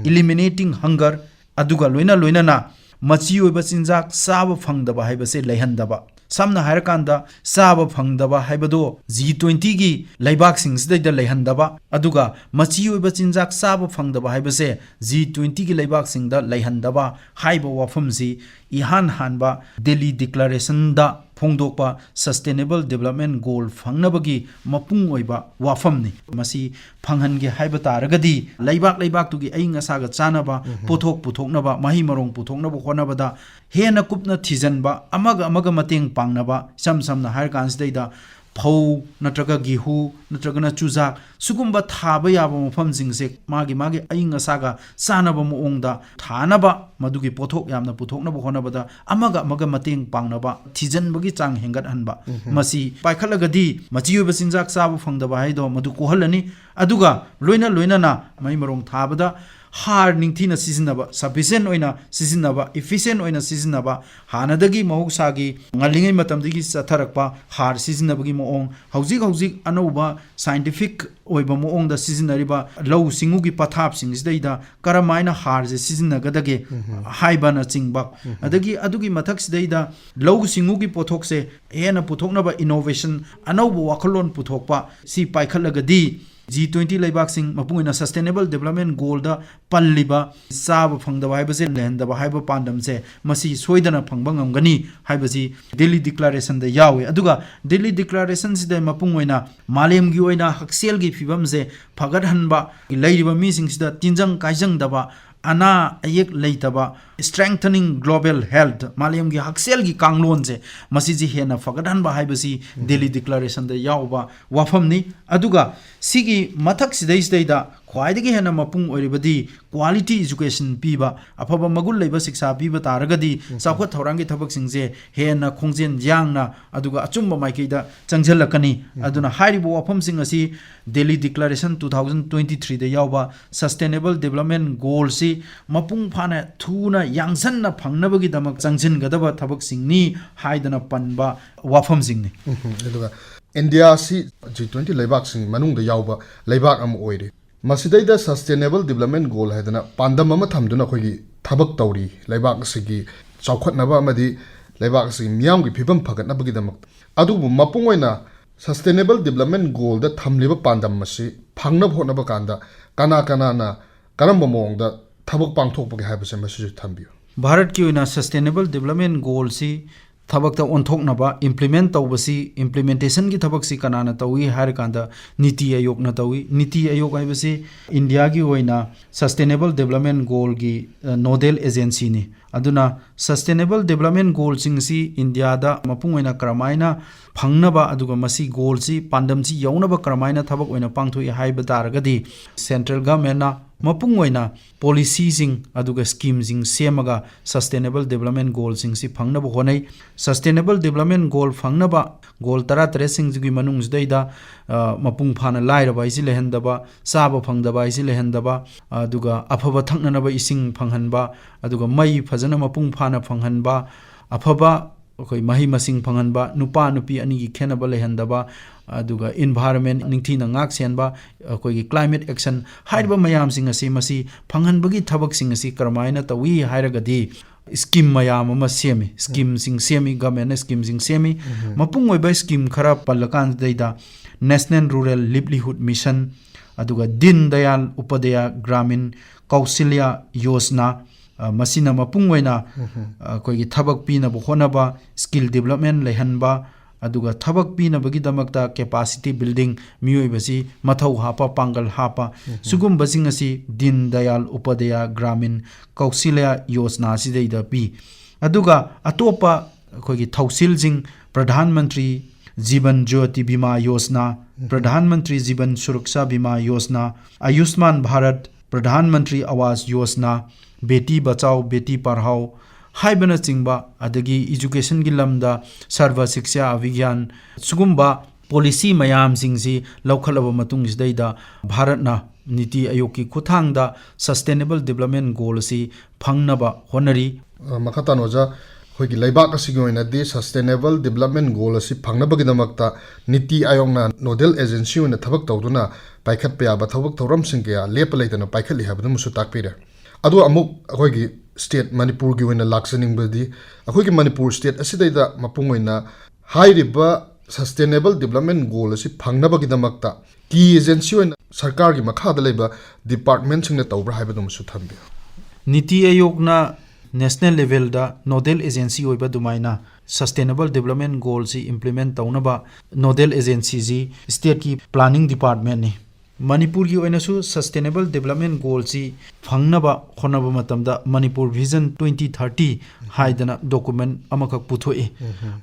eliminating hunger, ꯑꯗꯨꯒ ꯂꯣꯏꯅ ꯂꯣꯏꯅꯅ ꯃꯆꯤ ꯑꯣꯏꯕ ꯆꯤꯟꯖꯥꯛ ꯆꯥꯕ ꯐꯪꯗꯕ ꯍꯥꯏꯕꯁꯦ ꯂꯩꯍꯟꯗꯕ꯫ ꯁꯝꯅ ꯍꯥꯏꯔꯀꯥꯟꯗ, ꯆꯥꯕ ꯐꯪꯗꯕ ꯍꯥꯏꯕꯗꯣ ꯖꯤ ꯇ꯭ꯋꯦꯟꯇꯤꯒꯤ ꯂꯩꯕꯥꯛꯁꯤꯡꯁꯤꯗꯩꯗ ꯂꯩꯍꯟꯗꯕ, ꯑꯗꯨꯒ ꯃꯆꯤ ꯑꯣꯏꯕ ꯆꯤꯟꯖꯥꯛ ꯆꯥꯕ ꯐꯪꯗꯕ ꯍꯥꯏꯕꯁꯦ ꯖꯤ ꯇ꯭ꯋꯦꯟꯇꯤꯒꯤ ꯂꯩꯕꯥꯛꯁꯤꯡꯗ ꯂꯩꯍꯟꯗꯕ ꯍꯥꯏꯕ ꯋꯥꯐꯝꯁꯤ ꯏꯍꯥꯟ ꯍꯥꯟꯕ ꯗꯦꯜꯂꯤ ꯗꯤꯀ꯭ꯂꯥꯔꯦꯁꯟꯗ ꯐꯣꯡꯗꯣꯛꯄ Sustainable Development Goal ꯐꯪꯅꯕꯒꯤ ꯃꯄꯨꯡ ꯑꯣꯏꯕ ꯋꯥꯐꯝꯅꯤ꯫ ꯃꯁꯤ ꯐꯪꯍꯟꯒꯦ ꯍꯥꯏꯕ ꯇꯥꯔꯒꯗꯤ, ꯂꯩꯕꯥꯛ ꯂꯩꯕꯥꯛꯇꯨꯒꯤ ꯑꯏꯪ ꯑꯁꯥꯒ ꯆꯥꯟꯅꯕ ꯄꯣꯠꯊꯣꯛ ꯄꯨꯊꯣꯛꯅꯕ, ꯃꯍꯩ ꯃꯔꯣꯡ ꯄꯨꯊꯣꯛꯅꯕ ꯍꯣꯠꯅꯕꯗ ꯍꯦꯟꯅ ꯀꯨꯞꯅ ꯊꯤꯖꯤꯟꯕ, ꯑꯃꯒ ꯑꯃꯒ ꯃꯇꯦꯡ ꯄꯥꯡꯅꯕ, ꯏꯁꯝ ꯁꯝꯅ ꯍꯥꯏꯔ ꯀꯥꯟꯁꯤꯗꯩꯗ ꯐꯧ ꯅꯠꯇ꯭ꯔꯒ ꯒꯦꯍꯨ ꯅꯠꯇ꯭ꯔꯒꯅ ꯆꯨꯖꯥꯛ, ꯁꯤꯒꯨꯝꯕ ꯊꯥꯕ ꯌꯥꯕ ꯃꯐꯝꯁꯤꯡꯁꯦ ꯃꯥꯒꯤ ꯃꯥꯒꯤ ꯑꯏꯪ ꯑꯁꯥꯒ ꯆꯥꯟꯅꯕ ꯃꯑꯣꯡꯗ ꯊꯥꯅꯕ, ꯃꯗꯨꯒꯤ ꯄꯣꯠꯊꯣꯛ ꯌꯥꯝꯅ ꯄꯨꯊꯣꯛꯅꯕ ꯍꯣꯠꯅꯕꯗ ꯑꯃꯒ ꯑꯃꯒ ꯃꯇꯦꯡ ꯄꯥꯡꯅꯕ, ꯊꯤꯖꯤꯟꯕꯒꯤ ꯆꯥꯡ ꯍꯦꯟꯒꯠꯍꯟꯕ꯫ ꯃꯁꯤ ꯄꯥꯏꯈꯠꯂꯒꯗꯤ ꯃꯆꯤ ꯑꯣꯏꯕ ꯆꯤꯟꯖꯥꯛ ꯆꯥꯕ ꯐꯪꯗꯕ ꯍꯥꯏꯗꯣ ꯃꯗꯨ ꯀꯣꯛꯍꯜꯂꯅꯤ꯫ ꯑꯗꯨꯒ ꯂꯣꯏꯅ ꯂꯣꯏꯅꯅ ꯃꯍꯩ ꯃꯔꯣꯡ ꯊꯥꯕꯗ ꯍꯥꯔ ꯅꯤꯡꯊꯤꯅ ꯁꯤꯖꯤꯟꯅꯕ, sufficient ꯑꯣꯏꯅ ꯁꯤꯖꯤꯟꯅꯕ, efficient ꯑꯣꯏꯅ ꯁꯤꯖꯤꯟꯅꯕ, ꯍꯥꯟꯅꯗꯒꯤ ꯃꯍꯧꯁꯥꯒꯤ ꯉꯜꯂꯤꯉꯩ ꯃꯇꯝꯗꯒꯤ ꯆꯠꯊꯔꯛꯄ ꯍꯥꯔ ꯁꯤꯖꯤꯟꯅꯕꯒꯤ ꯃꯑꯣꯡ, ꯍꯧꯖꯤꯛ ꯍꯧꯖꯤꯛ ꯑꯅꯧꯕ scientific ꯑꯣꯏꯕ ꯃꯑꯣꯡꯗ ꯁꯤꯖꯤꯟꯅꯔꯤꯕ ꯂꯧꯎ ꯁꯤꯡꯎꯒꯤ ꯄꯊꯥꯞꯁꯤꯡꯁꯤꯗꯩꯗ ꯀꯔꯝꯍꯥꯏꯅ ꯍꯥꯔꯁꯦ ꯁꯤꯖꯤꯟꯅꯒꯗꯒꯦ ꯍꯥꯏꯕꯅꯆꯤꯡꯕ, ꯑꯗꯒꯤ ꯑꯗꯨꯒꯤ ꯃꯊꯛꯁꯤꯗꯩꯗ ꯂꯧꯎ ꯁꯤꯡꯎꯒꯤ ꯄꯣꯠꯊꯣꯛꯁꯦ ꯍꯦꯟꯅ ꯄꯨꯊꯣꯛꯅꯕ innovation, ꯑꯅꯧꯕ ꯋꯥꯈꯜꯂꯣꯟ ꯄꯨꯊꯣꯛꯄ, ꯁꯤ ꯄꯥꯏꯈꯠꯂꯒꯗꯤ ꯖꯤ ꯇ꯭ꯋꯦꯟꯇꯤ ꯂꯩꯕꯥꯛꯁꯤꯡ, ꯃꯄꯨꯡ ꯑꯣꯏꯅ Sustainable Development Goalꯗ ꯄꯜꯂꯤꯕ ꯆꯥꯕ ꯐꯪꯗꯕ ꯍꯥꯏꯕꯁꯦ ꯂꯩꯍꯟꯗꯕ ꯍꯥꯏꯕ ꯄꯥꯟꯗꯝꯁꯦ ꯃꯁꯤ ꯁꯣꯏꯗꯅ ꯐꯪꯕ ꯉꯝꯒꯅꯤ ꯍꯥꯏꯕꯁꯤ ꯗꯦꯜꯂꯤ ꯗꯤꯀ꯭ꯂꯥꯔꯦꯁꯟꯗ ꯌꯥꯎꯏ꯫ ꯑꯗꯨꯒ ꯗꯦꯜꯂꯤ ꯗꯤꯀ꯭ꯂꯥꯔꯦꯁꯟꯁꯤꯗ ꯃꯄꯨꯡ ꯑꯣꯏꯅ ꯃꯥꯂꯦꯝꯒꯤ ꯑꯣꯏꯅ ꯍꯛꯁꯦꯜꯒꯤ ꯐꯤꯕꯝꯁꯦ ꯐꯒꯠꯍꯟꯕ, ꯂꯩꯔꯤꯕ ꯃꯤꯁꯤꯡꯁꯤꯗ ꯇꯤꯟꯖꯪ ꯀꯥꯏꯖꯪꯗꯕ, ꯑꯅꯥ ꯑꯌꯦꯛ ꯂꯩꯇꯕ, strengthening global health, ꯃꯥꯂꯦꯝꯒꯤ ꯍꯛꯁꯦꯜꯒꯤ ꯀꯥꯡꯂꯣꯟꯁꯦ ꯃꯁꯤꯁꯤ ꯍꯦꯟꯅ ꯐꯒꯠꯍꯟꯕ ꯍꯥꯏꯕꯁꯤ ꯗꯦꯜꯂꯤ ꯗꯤꯀ꯭ꯂꯥꯔꯦꯁꯟꯗ ꯌꯥꯎꯕ ꯋꯥꯐꯝꯅꯤ꯫ ꯑꯗꯨꯒ ꯁꯤꯒꯤ ꯃꯊꯛꯁꯤꯗꯩꯁꯤꯗꯩꯗ ꯈ꯭ꯋꯥꯏꯗꯒꯤ ꯍꯦꯟꯅ ꯃꯄꯨꯡ ꯑꯣꯏꯔꯤꯕꯗꯤ quality education ꯄꯤꯕ, ꯑꯐꯕ ꯃꯒꯨꯟ ꯂꯩꯕ ꯁꯤꯛꯁꯥ ꯄꯤꯕ ꯇꯥꯔꯒꯗꯤ ꯆꯥꯎꯈꯠ ꯊꯧꯔꯥꯡꯒꯤ ꯊꯕꯛꯁꯤꯡꯁꯦ ꯍꯦꯟꯅ ꯈꯣꯡꯖꯦꯜ ꯌꯥꯡꯅ ꯑꯗꯨꯒ ꯑꯆꯨꯝꯕ ꯃꯥꯏꯀꯩꯗ ꯆꯪꯁꯤꯜꯂꯛꯀꯅꯤ꯫ ꯑꯗꯨꯅ ꯍꯥꯏꯔꯤꯕ ꯋꯥꯐꯝꯁꯤꯡ ꯑꯁꯤ Delhi declaration two thousand twenty threeꯗ ꯌꯥꯎꯕ Sustainable Development Goalꯁꯤ ꯃꯄꯨꯡ ꯐꯥꯅ ꯊꯨꯅ ꯌꯥꯡꯁꯟꯅ ꯐꯪꯅꯕꯒꯤꯗꯃꯛ ꯆꯪꯁꯤꯟꯒꯗꯕ ꯊꯕꯛꯁꯤꯡꯅꯤ ꯍꯥꯏꯗꯅ ꯄꯟꯕ ꯋꯥꯐꯝꯁꯤꯡꯅꯤ꯫ ꯎꯝ, ꯑꯗꯨꯒ ꯏꯟꯗꯤꯌꯥꯁꯤ ꯖꯤ ꯇ꯭ꯋꯦꯟꯇꯤ ꯂꯩꯕꯥꯛꯁꯤꯡꯒꯤ ꯃꯅꯨꯡꯗ ꯌꯥꯎꯕ ꯂꯩꯕꯥꯛ ꯑꯃ ꯑꯣꯏꯔꯤ꯫ ꯃꯁꯤꯗꯩꯗ Sustainable Development Goal ꯍꯥꯏꯗꯅ ꯄꯥꯟꯗꯝ ꯑꯃ ꯊꯝꯗꯨꯅ ꯑꯩꯈꯣꯏꯒꯤ ꯊꯕꯛ ꯇꯧꯔꯤ, ꯂꯩꯕꯥꯛ ꯑꯁꯤꯒꯤ ꯆꯥꯎꯈꯠꯅꯕ ꯑꯃꯗꯤ ꯂꯩꯕꯥꯛ ꯑꯁꯤꯒꯤ ꯃꯤꯌꯥꯝꯒꯤ ꯐꯤꯕꯝ ꯐꯒꯠꯅꯕꯒꯤꯗꯃꯛꯇ꯫ ꯑꯗꯨꯕꯨ ꯃꯄꯨꯡ ꯑꯣꯏꯅ Sustainable Development Goalꯗ ꯊꯝꯂꯤꯕ ꯄꯥꯟꯗꯝ ꯑꯁꯤ ꯐꯪꯅꯕ ꯍꯣꯠꯅꯕ ꯀꯥꯟꯗ ꯀꯅꯥ ꯀꯅꯥꯅ ꯀꯔꯝꯕ ꯃꯑꯣꯡꯗ ꯊꯕꯛ ꯄꯥꯡꯊꯣꯛꯄꯒꯦ ꯍꯥꯏꯕꯁꯦ ꯃꯁꯤꯁꯨ ꯊꯝꯕꯤꯌꯨ꯫ ꯚꯥꯔꯠꯀꯤ ꯑꯣꯏꯅ Sustainable Development Goalꯁꯤ ꯊꯕꯛꯇ ꯑꯣꯟꯊꯣꯛꯅꯕ implement ꯇꯧꯕꯁꯤ, implementationꯒꯤ ꯊꯕꯛꯁꯤ ꯀꯅꯥꯅ ꯇꯧꯏ ꯍꯥꯏꯔꯀꯥꯟꯗ ꯅꯤꯇꯤ ꯑꯌꯣꯒꯅ ꯇꯧꯏ꯫ ꯅꯤꯇꯤ ꯑꯌꯣꯒ ꯍꯥꯏꯕꯁꯤ ꯏꯟꯗꯤꯌꯥꯒꯤ ꯑꯣꯏꯅ Sustainable Development Goalꯒꯤ, ꯑ, nodal agencyꯅꯤ꯫ ꯑꯗꯨꯅ Sustainable Development Goalꯁꯤꯡꯁꯤ ꯏꯟꯗꯤꯌꯥꯗ ꯃꯄꯨꯡ ꯑꯣꯏꯅ ꯀꯔꯝꯍꯥꯏꯅ ꯐꯪꯅꯕ, ꯑꯗꯨꯒ ꯃꯁꯤ goalꯁꯤ, ꯄꯥꯟꯗꯝꯁꯤ ꯌꯧꯅꯕ ꯀꯔꯝꯍꯥꯏꯅ ꯊꯕꯛ ꯑꯣꯏꯅ ꯄꯥꯡꯊꯣꯛꯏ ꯍꯥꯏꯕ ꯇꯥꯔꯒꯗꯤ, central governmentꯅ ꯃꯄꯨꯡ ꯑꯣꯏꯅ policyꯁꯤꯡ ꯑꯗꯨꯒ schemeꯁꯤꯡ ꯁꯦꯝꯃꯒ Sustainable Development Goalꯁꯤꯡꯁꯤ ꯐꯪꯅꯕ ꯍꯣꯠꯅꯩ꯫ Sustainable Development Goal ꯐꯪꯅꯕ goal ꯇꯔꯥꯇꯔꯦꯠꯁꯤꯡꯁꯤꯒꯤ ꯃꯅꯨꯡꯁꯤꯗꯩꯗ, ꯑ, ꯃꯄꯨꯡ ꯐꯥꯅ ꯂꯥꯏꯔꯕ ꯍꯥꯏꯁꯤ ꯂꯩꯍꯟꯗꯕ, ꯆꯥꯕ ꯐꯪꯗꯕ ꯍꯥꯏꯁꯤ ꯂꯩꯍꯟꯗꯕ, ꯑꯗꯨꯒ ꯑꯐꯕ ꯊꯛꯅꯅꯕ ꯏꯁꯤꯡ ꯐꯪꯍꯟꯕ, ꯑꯗꯨꯒ ꯃꯩ ꯐꯖꯅ ꯃꯄꯨꯡ ꯐꯥꯅ ꯐꯪꯍꯟꯕ, ꯑꯐꯕ ꯑꯩꯈꯣꯏ ꯃꯍꯩ ꯃꯁꯤꯡ ꯐꯪꯍꯟꯕ, ꯅꯨꯄꯥ ꯅꯨꯄꯤ ꯑꯅꯤꯒꯤ ꯈꯦꯠꯅꯕ ꯂꯩꯍꯟꯗꯕ, ꯑꯗꯨꯒ environment ꯅꯤꯡꯊꯤꯅ ꯉꯥꯛ ꯁꯦꯟꯕ, ꯑꯩꯈꯣꯏꯒꯤ climate action ꯍꯥꯏꯔꯤꯕ ꯃꯌꯥꯝꯁꯤꯡ ꯑꯁꯤ, ꯃꯁꯤ ꯐꯪꯍꯟꯕꯒꯤ ꯊꯕꯛꯁꯤꯡ ꯑꯁꯤ ꯀꯔꯝꯍꯥꯏꯅ ꯇꯧꯏ ꯍꯥꯏꯔꯒꯗꯤ, scheme ꯃꯌꯥꯝ ꯑꯃ ꯁꯦꯝꯃꯤ, schemeꯁꯤꯡ ꯁꯦꯝꯃꯤ, governmentꯅ schemeꯁꯤꯡ ꯁꯦꯝꯃꯤ꯫ ꯃꯄꯨꯡ ꯑꯣꯏꯕ scheme ꯈꯔ ꯄꯜꯂꯀꯥꯟꯁꯤꯗꯩꯗ National Rural Livelihood Mission, ꯑꯗꯨꯒ Deen Dayal Upadhyaya Gramin Kaushilya Yojana, ꯑ, ꯃꯁꯤꯅ ꯃꯄꯨꯡ ꯑꯣꯏꯅ, ꯑ, ꯑꯩꯈꯣꯏꯒꯤ ꯊꯕꯛ ꯄꯤꯅꯕ ꯍꯣꯠꯅꯕ, skill development ꯂꯩꯍꯟꯕ, ꯑꯗꯨꯒ ꯊꯕꯛ ꯄꯤꯅꯕꯒꯤꯗꯃꯛꯇ capacity building, ꯃꯤꯑꯣꯏꯕꯁꯤ ꯃꯊꯧ ꯍꯥꯞꯄ, ꯄꯥꯡꯒꯜ ꯍꯥꯞꯄ, ꯁꯤꯒꯨꯝꯕꯁꯤꯡ ꯑꯁꯤ Deen Dayal Upadhyaya Gramin Kaushilya Yojana ꯑꯁꯤꯗꯩꯗ ꯄꯤ꯫ ꯑꯗꯨꯒ ꯑꯇꯣꯞꯄ ꯑꯩꯈꯣꯏꯒꯤ ꯊꯧꯁꯤꯜꯁꯤꯡ, Pradhan Mantri Jeevan Jyoti Bima Yojana, Pradhan Mantri Jeevan Suraksha Bima Yojana, Ayushman Bharat, Pradhan Mantri Awas Yojana, Beti Bachao Beti Padhao ꯍꯥꯏꯕꯅꯆꯤꯡꯕ, ꯑꯗꯒꯤ educationꯒꯤ ꯂꯝꯗ Sarva Shiksha Abhiyan, ꯁꯤꯒꯨꯝꯕ policy ꯃꯌꯥꯝꯁꯤꯡꯁꯤ ꯂꯧꯈꯠꯂꯕ ꯃꯇꯨꯡꯁꯤꯗꯩꯗ ꯚꯥꯔꯠꯅ ꯅꯤꯇꯤ ꯑꯌꯣꯒꯀꯤ ꯈꯨꯠꯊꯥꯡꯗ Sustainable Development Goal ꯑꯁꯤ ꯐꯪꯅꯕ ꯍꯣꯠꯅꯔꯤ꯫ ꯑ, ꯃꯈꯥ ꯇꯥꯅ ꯑꯣꯖꯥ, ꯑꯩꯈꯣꯏꯒꯤ ꯂꯩꯕꯥꯛ ꯑꯁꯤꯒꯤ ꯑꯣꯏꯅꯗꯤ Sustainable Development Goal ꯑꯁꯤ ꯐꯪꯅꯕꯒꯤꯗꯃꯛꯇ ꯅꯤꯇꯤ ꯑꯥꯌꯣꯒꯅ nodal agency ꯑꯣꯏꯅ ꯊꯕꯛ ꯇꯧꯗꯨꯅ ꯄꯥꯏꯈꯠꯄ ꯌꯥꯕ ꯊꯕꯛ ꯊꯧꯔꯝꯁꯤꯡ ꯀꯌꯥ ꯂꯦꯞꯄ ꯂꯩꯇꯅ ꯄꯥꯏꯈꯠꯂꯤ ꯍꯥꯏꯕꯗꯨꯃꯁꯨ ꯇꯥꯛꯄꯤꯔꯦ꯫ ꯑꯗꯣ ꯑꯃꯨꯛ ꯑꯩꯈꯣꯏꯒꯤ state ꯃꯅꯤꯄꯨꯔꯒꯤ ꯑꯣꯏꯅ ꯂꯥꯛꯆꯅꯤꯡꯕꯗꯤ, ꯑꯩꯈꯣꯏꯒꯤ ꯃꯅꯤꯄꯨꯔ state ꯑꯁꯤꯗꯩꯗ ꯃꯄꯨꯡ ꯑꯣꯏꯅ ꯍꯥꯏꯔꯤꯕ Sustainable Development Goal ꯑꯁꯤ ꯐꯪꯅꯕꯒꯤꯗꯃꯛꯇ ꯀꯤ agency ꯑꯣꯏꯅ ꯁꯔꯀꯥꯔꯒꯤ ꯃꯈꯥꯗ ꯂꯩꯕ departmentꯁꯤꯡꯅ ꯇꯧꯕ꯭ꯔꯥ ꯍꯥꯏꯕꯗꯨꯃꯁꯨ ꯊꯝꯕꯤꯌꯨ꯫ ꯅꯤꯇꯤ ꯑꯥꯌꯣꯒꯅ national levelꯗ nodal agency ꯑꯣꯏꯕ ꯑꯗꯨꯃꯥꯏꯅ Sustainable Development Goalꯁꯤ implement ꯇꯧꯅꯕ nodal agencyꯁꯤ stateꯀꯤ planning departmentꯅꯤ꯫ ꯃꯅꯤꯄꯨꯔꯒꯤ ꯑꯣꯏꯅꯁꯨ Sustainable Development Goalꯁꯤ ꯐꯪꯅꯕ ꯍꯣꯠꯅꯕ ꯃꯇꯝꯗ Manipur Vision twenty thirty ꯍꯥꯏꯗꯅ document ꯑꯃꯈꯛ ꯄꯨꯊꯣꯛꯏ꯫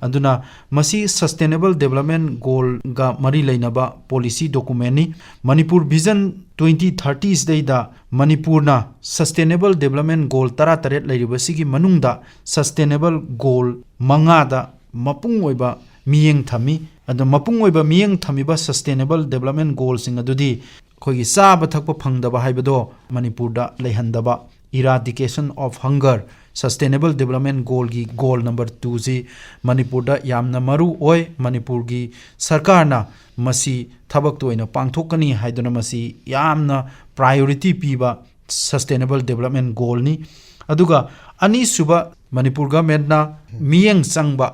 ꯑꯗꯨꯅ ꯃꯁꯤ Sustainable Development Goalꯒ ꯃꯔꯤ ꯂꯩꯅꯕ policy documentꯅꯤ꯫ ꯃꯅꯤꯄꯨꯔ Vision twenty thirtyꯁꯤꯗꯩꯗ ꯃꯅꯤꯄꯨꯔꯅ Sustainable Development Goal ꯇꯔꯥꯇꯔꯦꯠ ꯂꯩꯔꯤꯕꯁꯤꯒꯤ ꯃꯅꯨꯡꯗ Sustainable Goal ꯃꯉꯥꯗ ꯃꯄꯨꯡ ꯑꯣꯏꯕ ꯃꯤꯠꯌꯦꯡ ꯊꯝꯃꯤ꯫ ꯑꯗꯣ ꯃꯄꯨꯡ ꯑꯣꯏꯕ ꯃꯤꯠꯌꯦꯡ ꯊꯝꯃꯤꯕ Sustainable Development Goalꯁꯤꯡ ꯑꯗꯨꯗꯤ ꯑꯩꯈꯣꯏꯒꯤ ꯆꯥꯕ ꯊꯛꯄ ꯐꯪꯗꯕ ꯍꯥꯏꯕꯗꯣ ꯃꯅꯤꯄꯨꯔꯗ ꯂꯩꯍꯟꯗꯕ, Eradication of Hunger, Sustainable Development Goalꯒꯤ goal number twoꯁꯤ ꯃꯅꯤꯄꯨꯔꯗ ꯌꯥꯝꯅ ꯃꯔꯨ ꯑꯣꯏ꯫ ꯃꯅꯤꯄꯨꯔꯒꯤ ꯁꯔꯀꯥꯔꯅ ꯃꯁꯤ ꯊꯕꯛꯇ ꯑꯣꯏꯅ ꯄꯥꯡꯊꯣꯛꯀꯅꯤ ꯍꯥꯏꯗꯨꯅ ꯃꯁꯤ ꯌꯥꯝꯅ priority ꯄꯤꯕ Sustainable Development Goalꯅꯤ꯫ ꯑꯗꯨꯒ ꯑꯅꯤꯁꯨꯕ, ꯃꯅꯤꯄꯨꯔ governmentꯅ ꯃꯤꯠꯌꯦꯡ ꯆꯪꯕ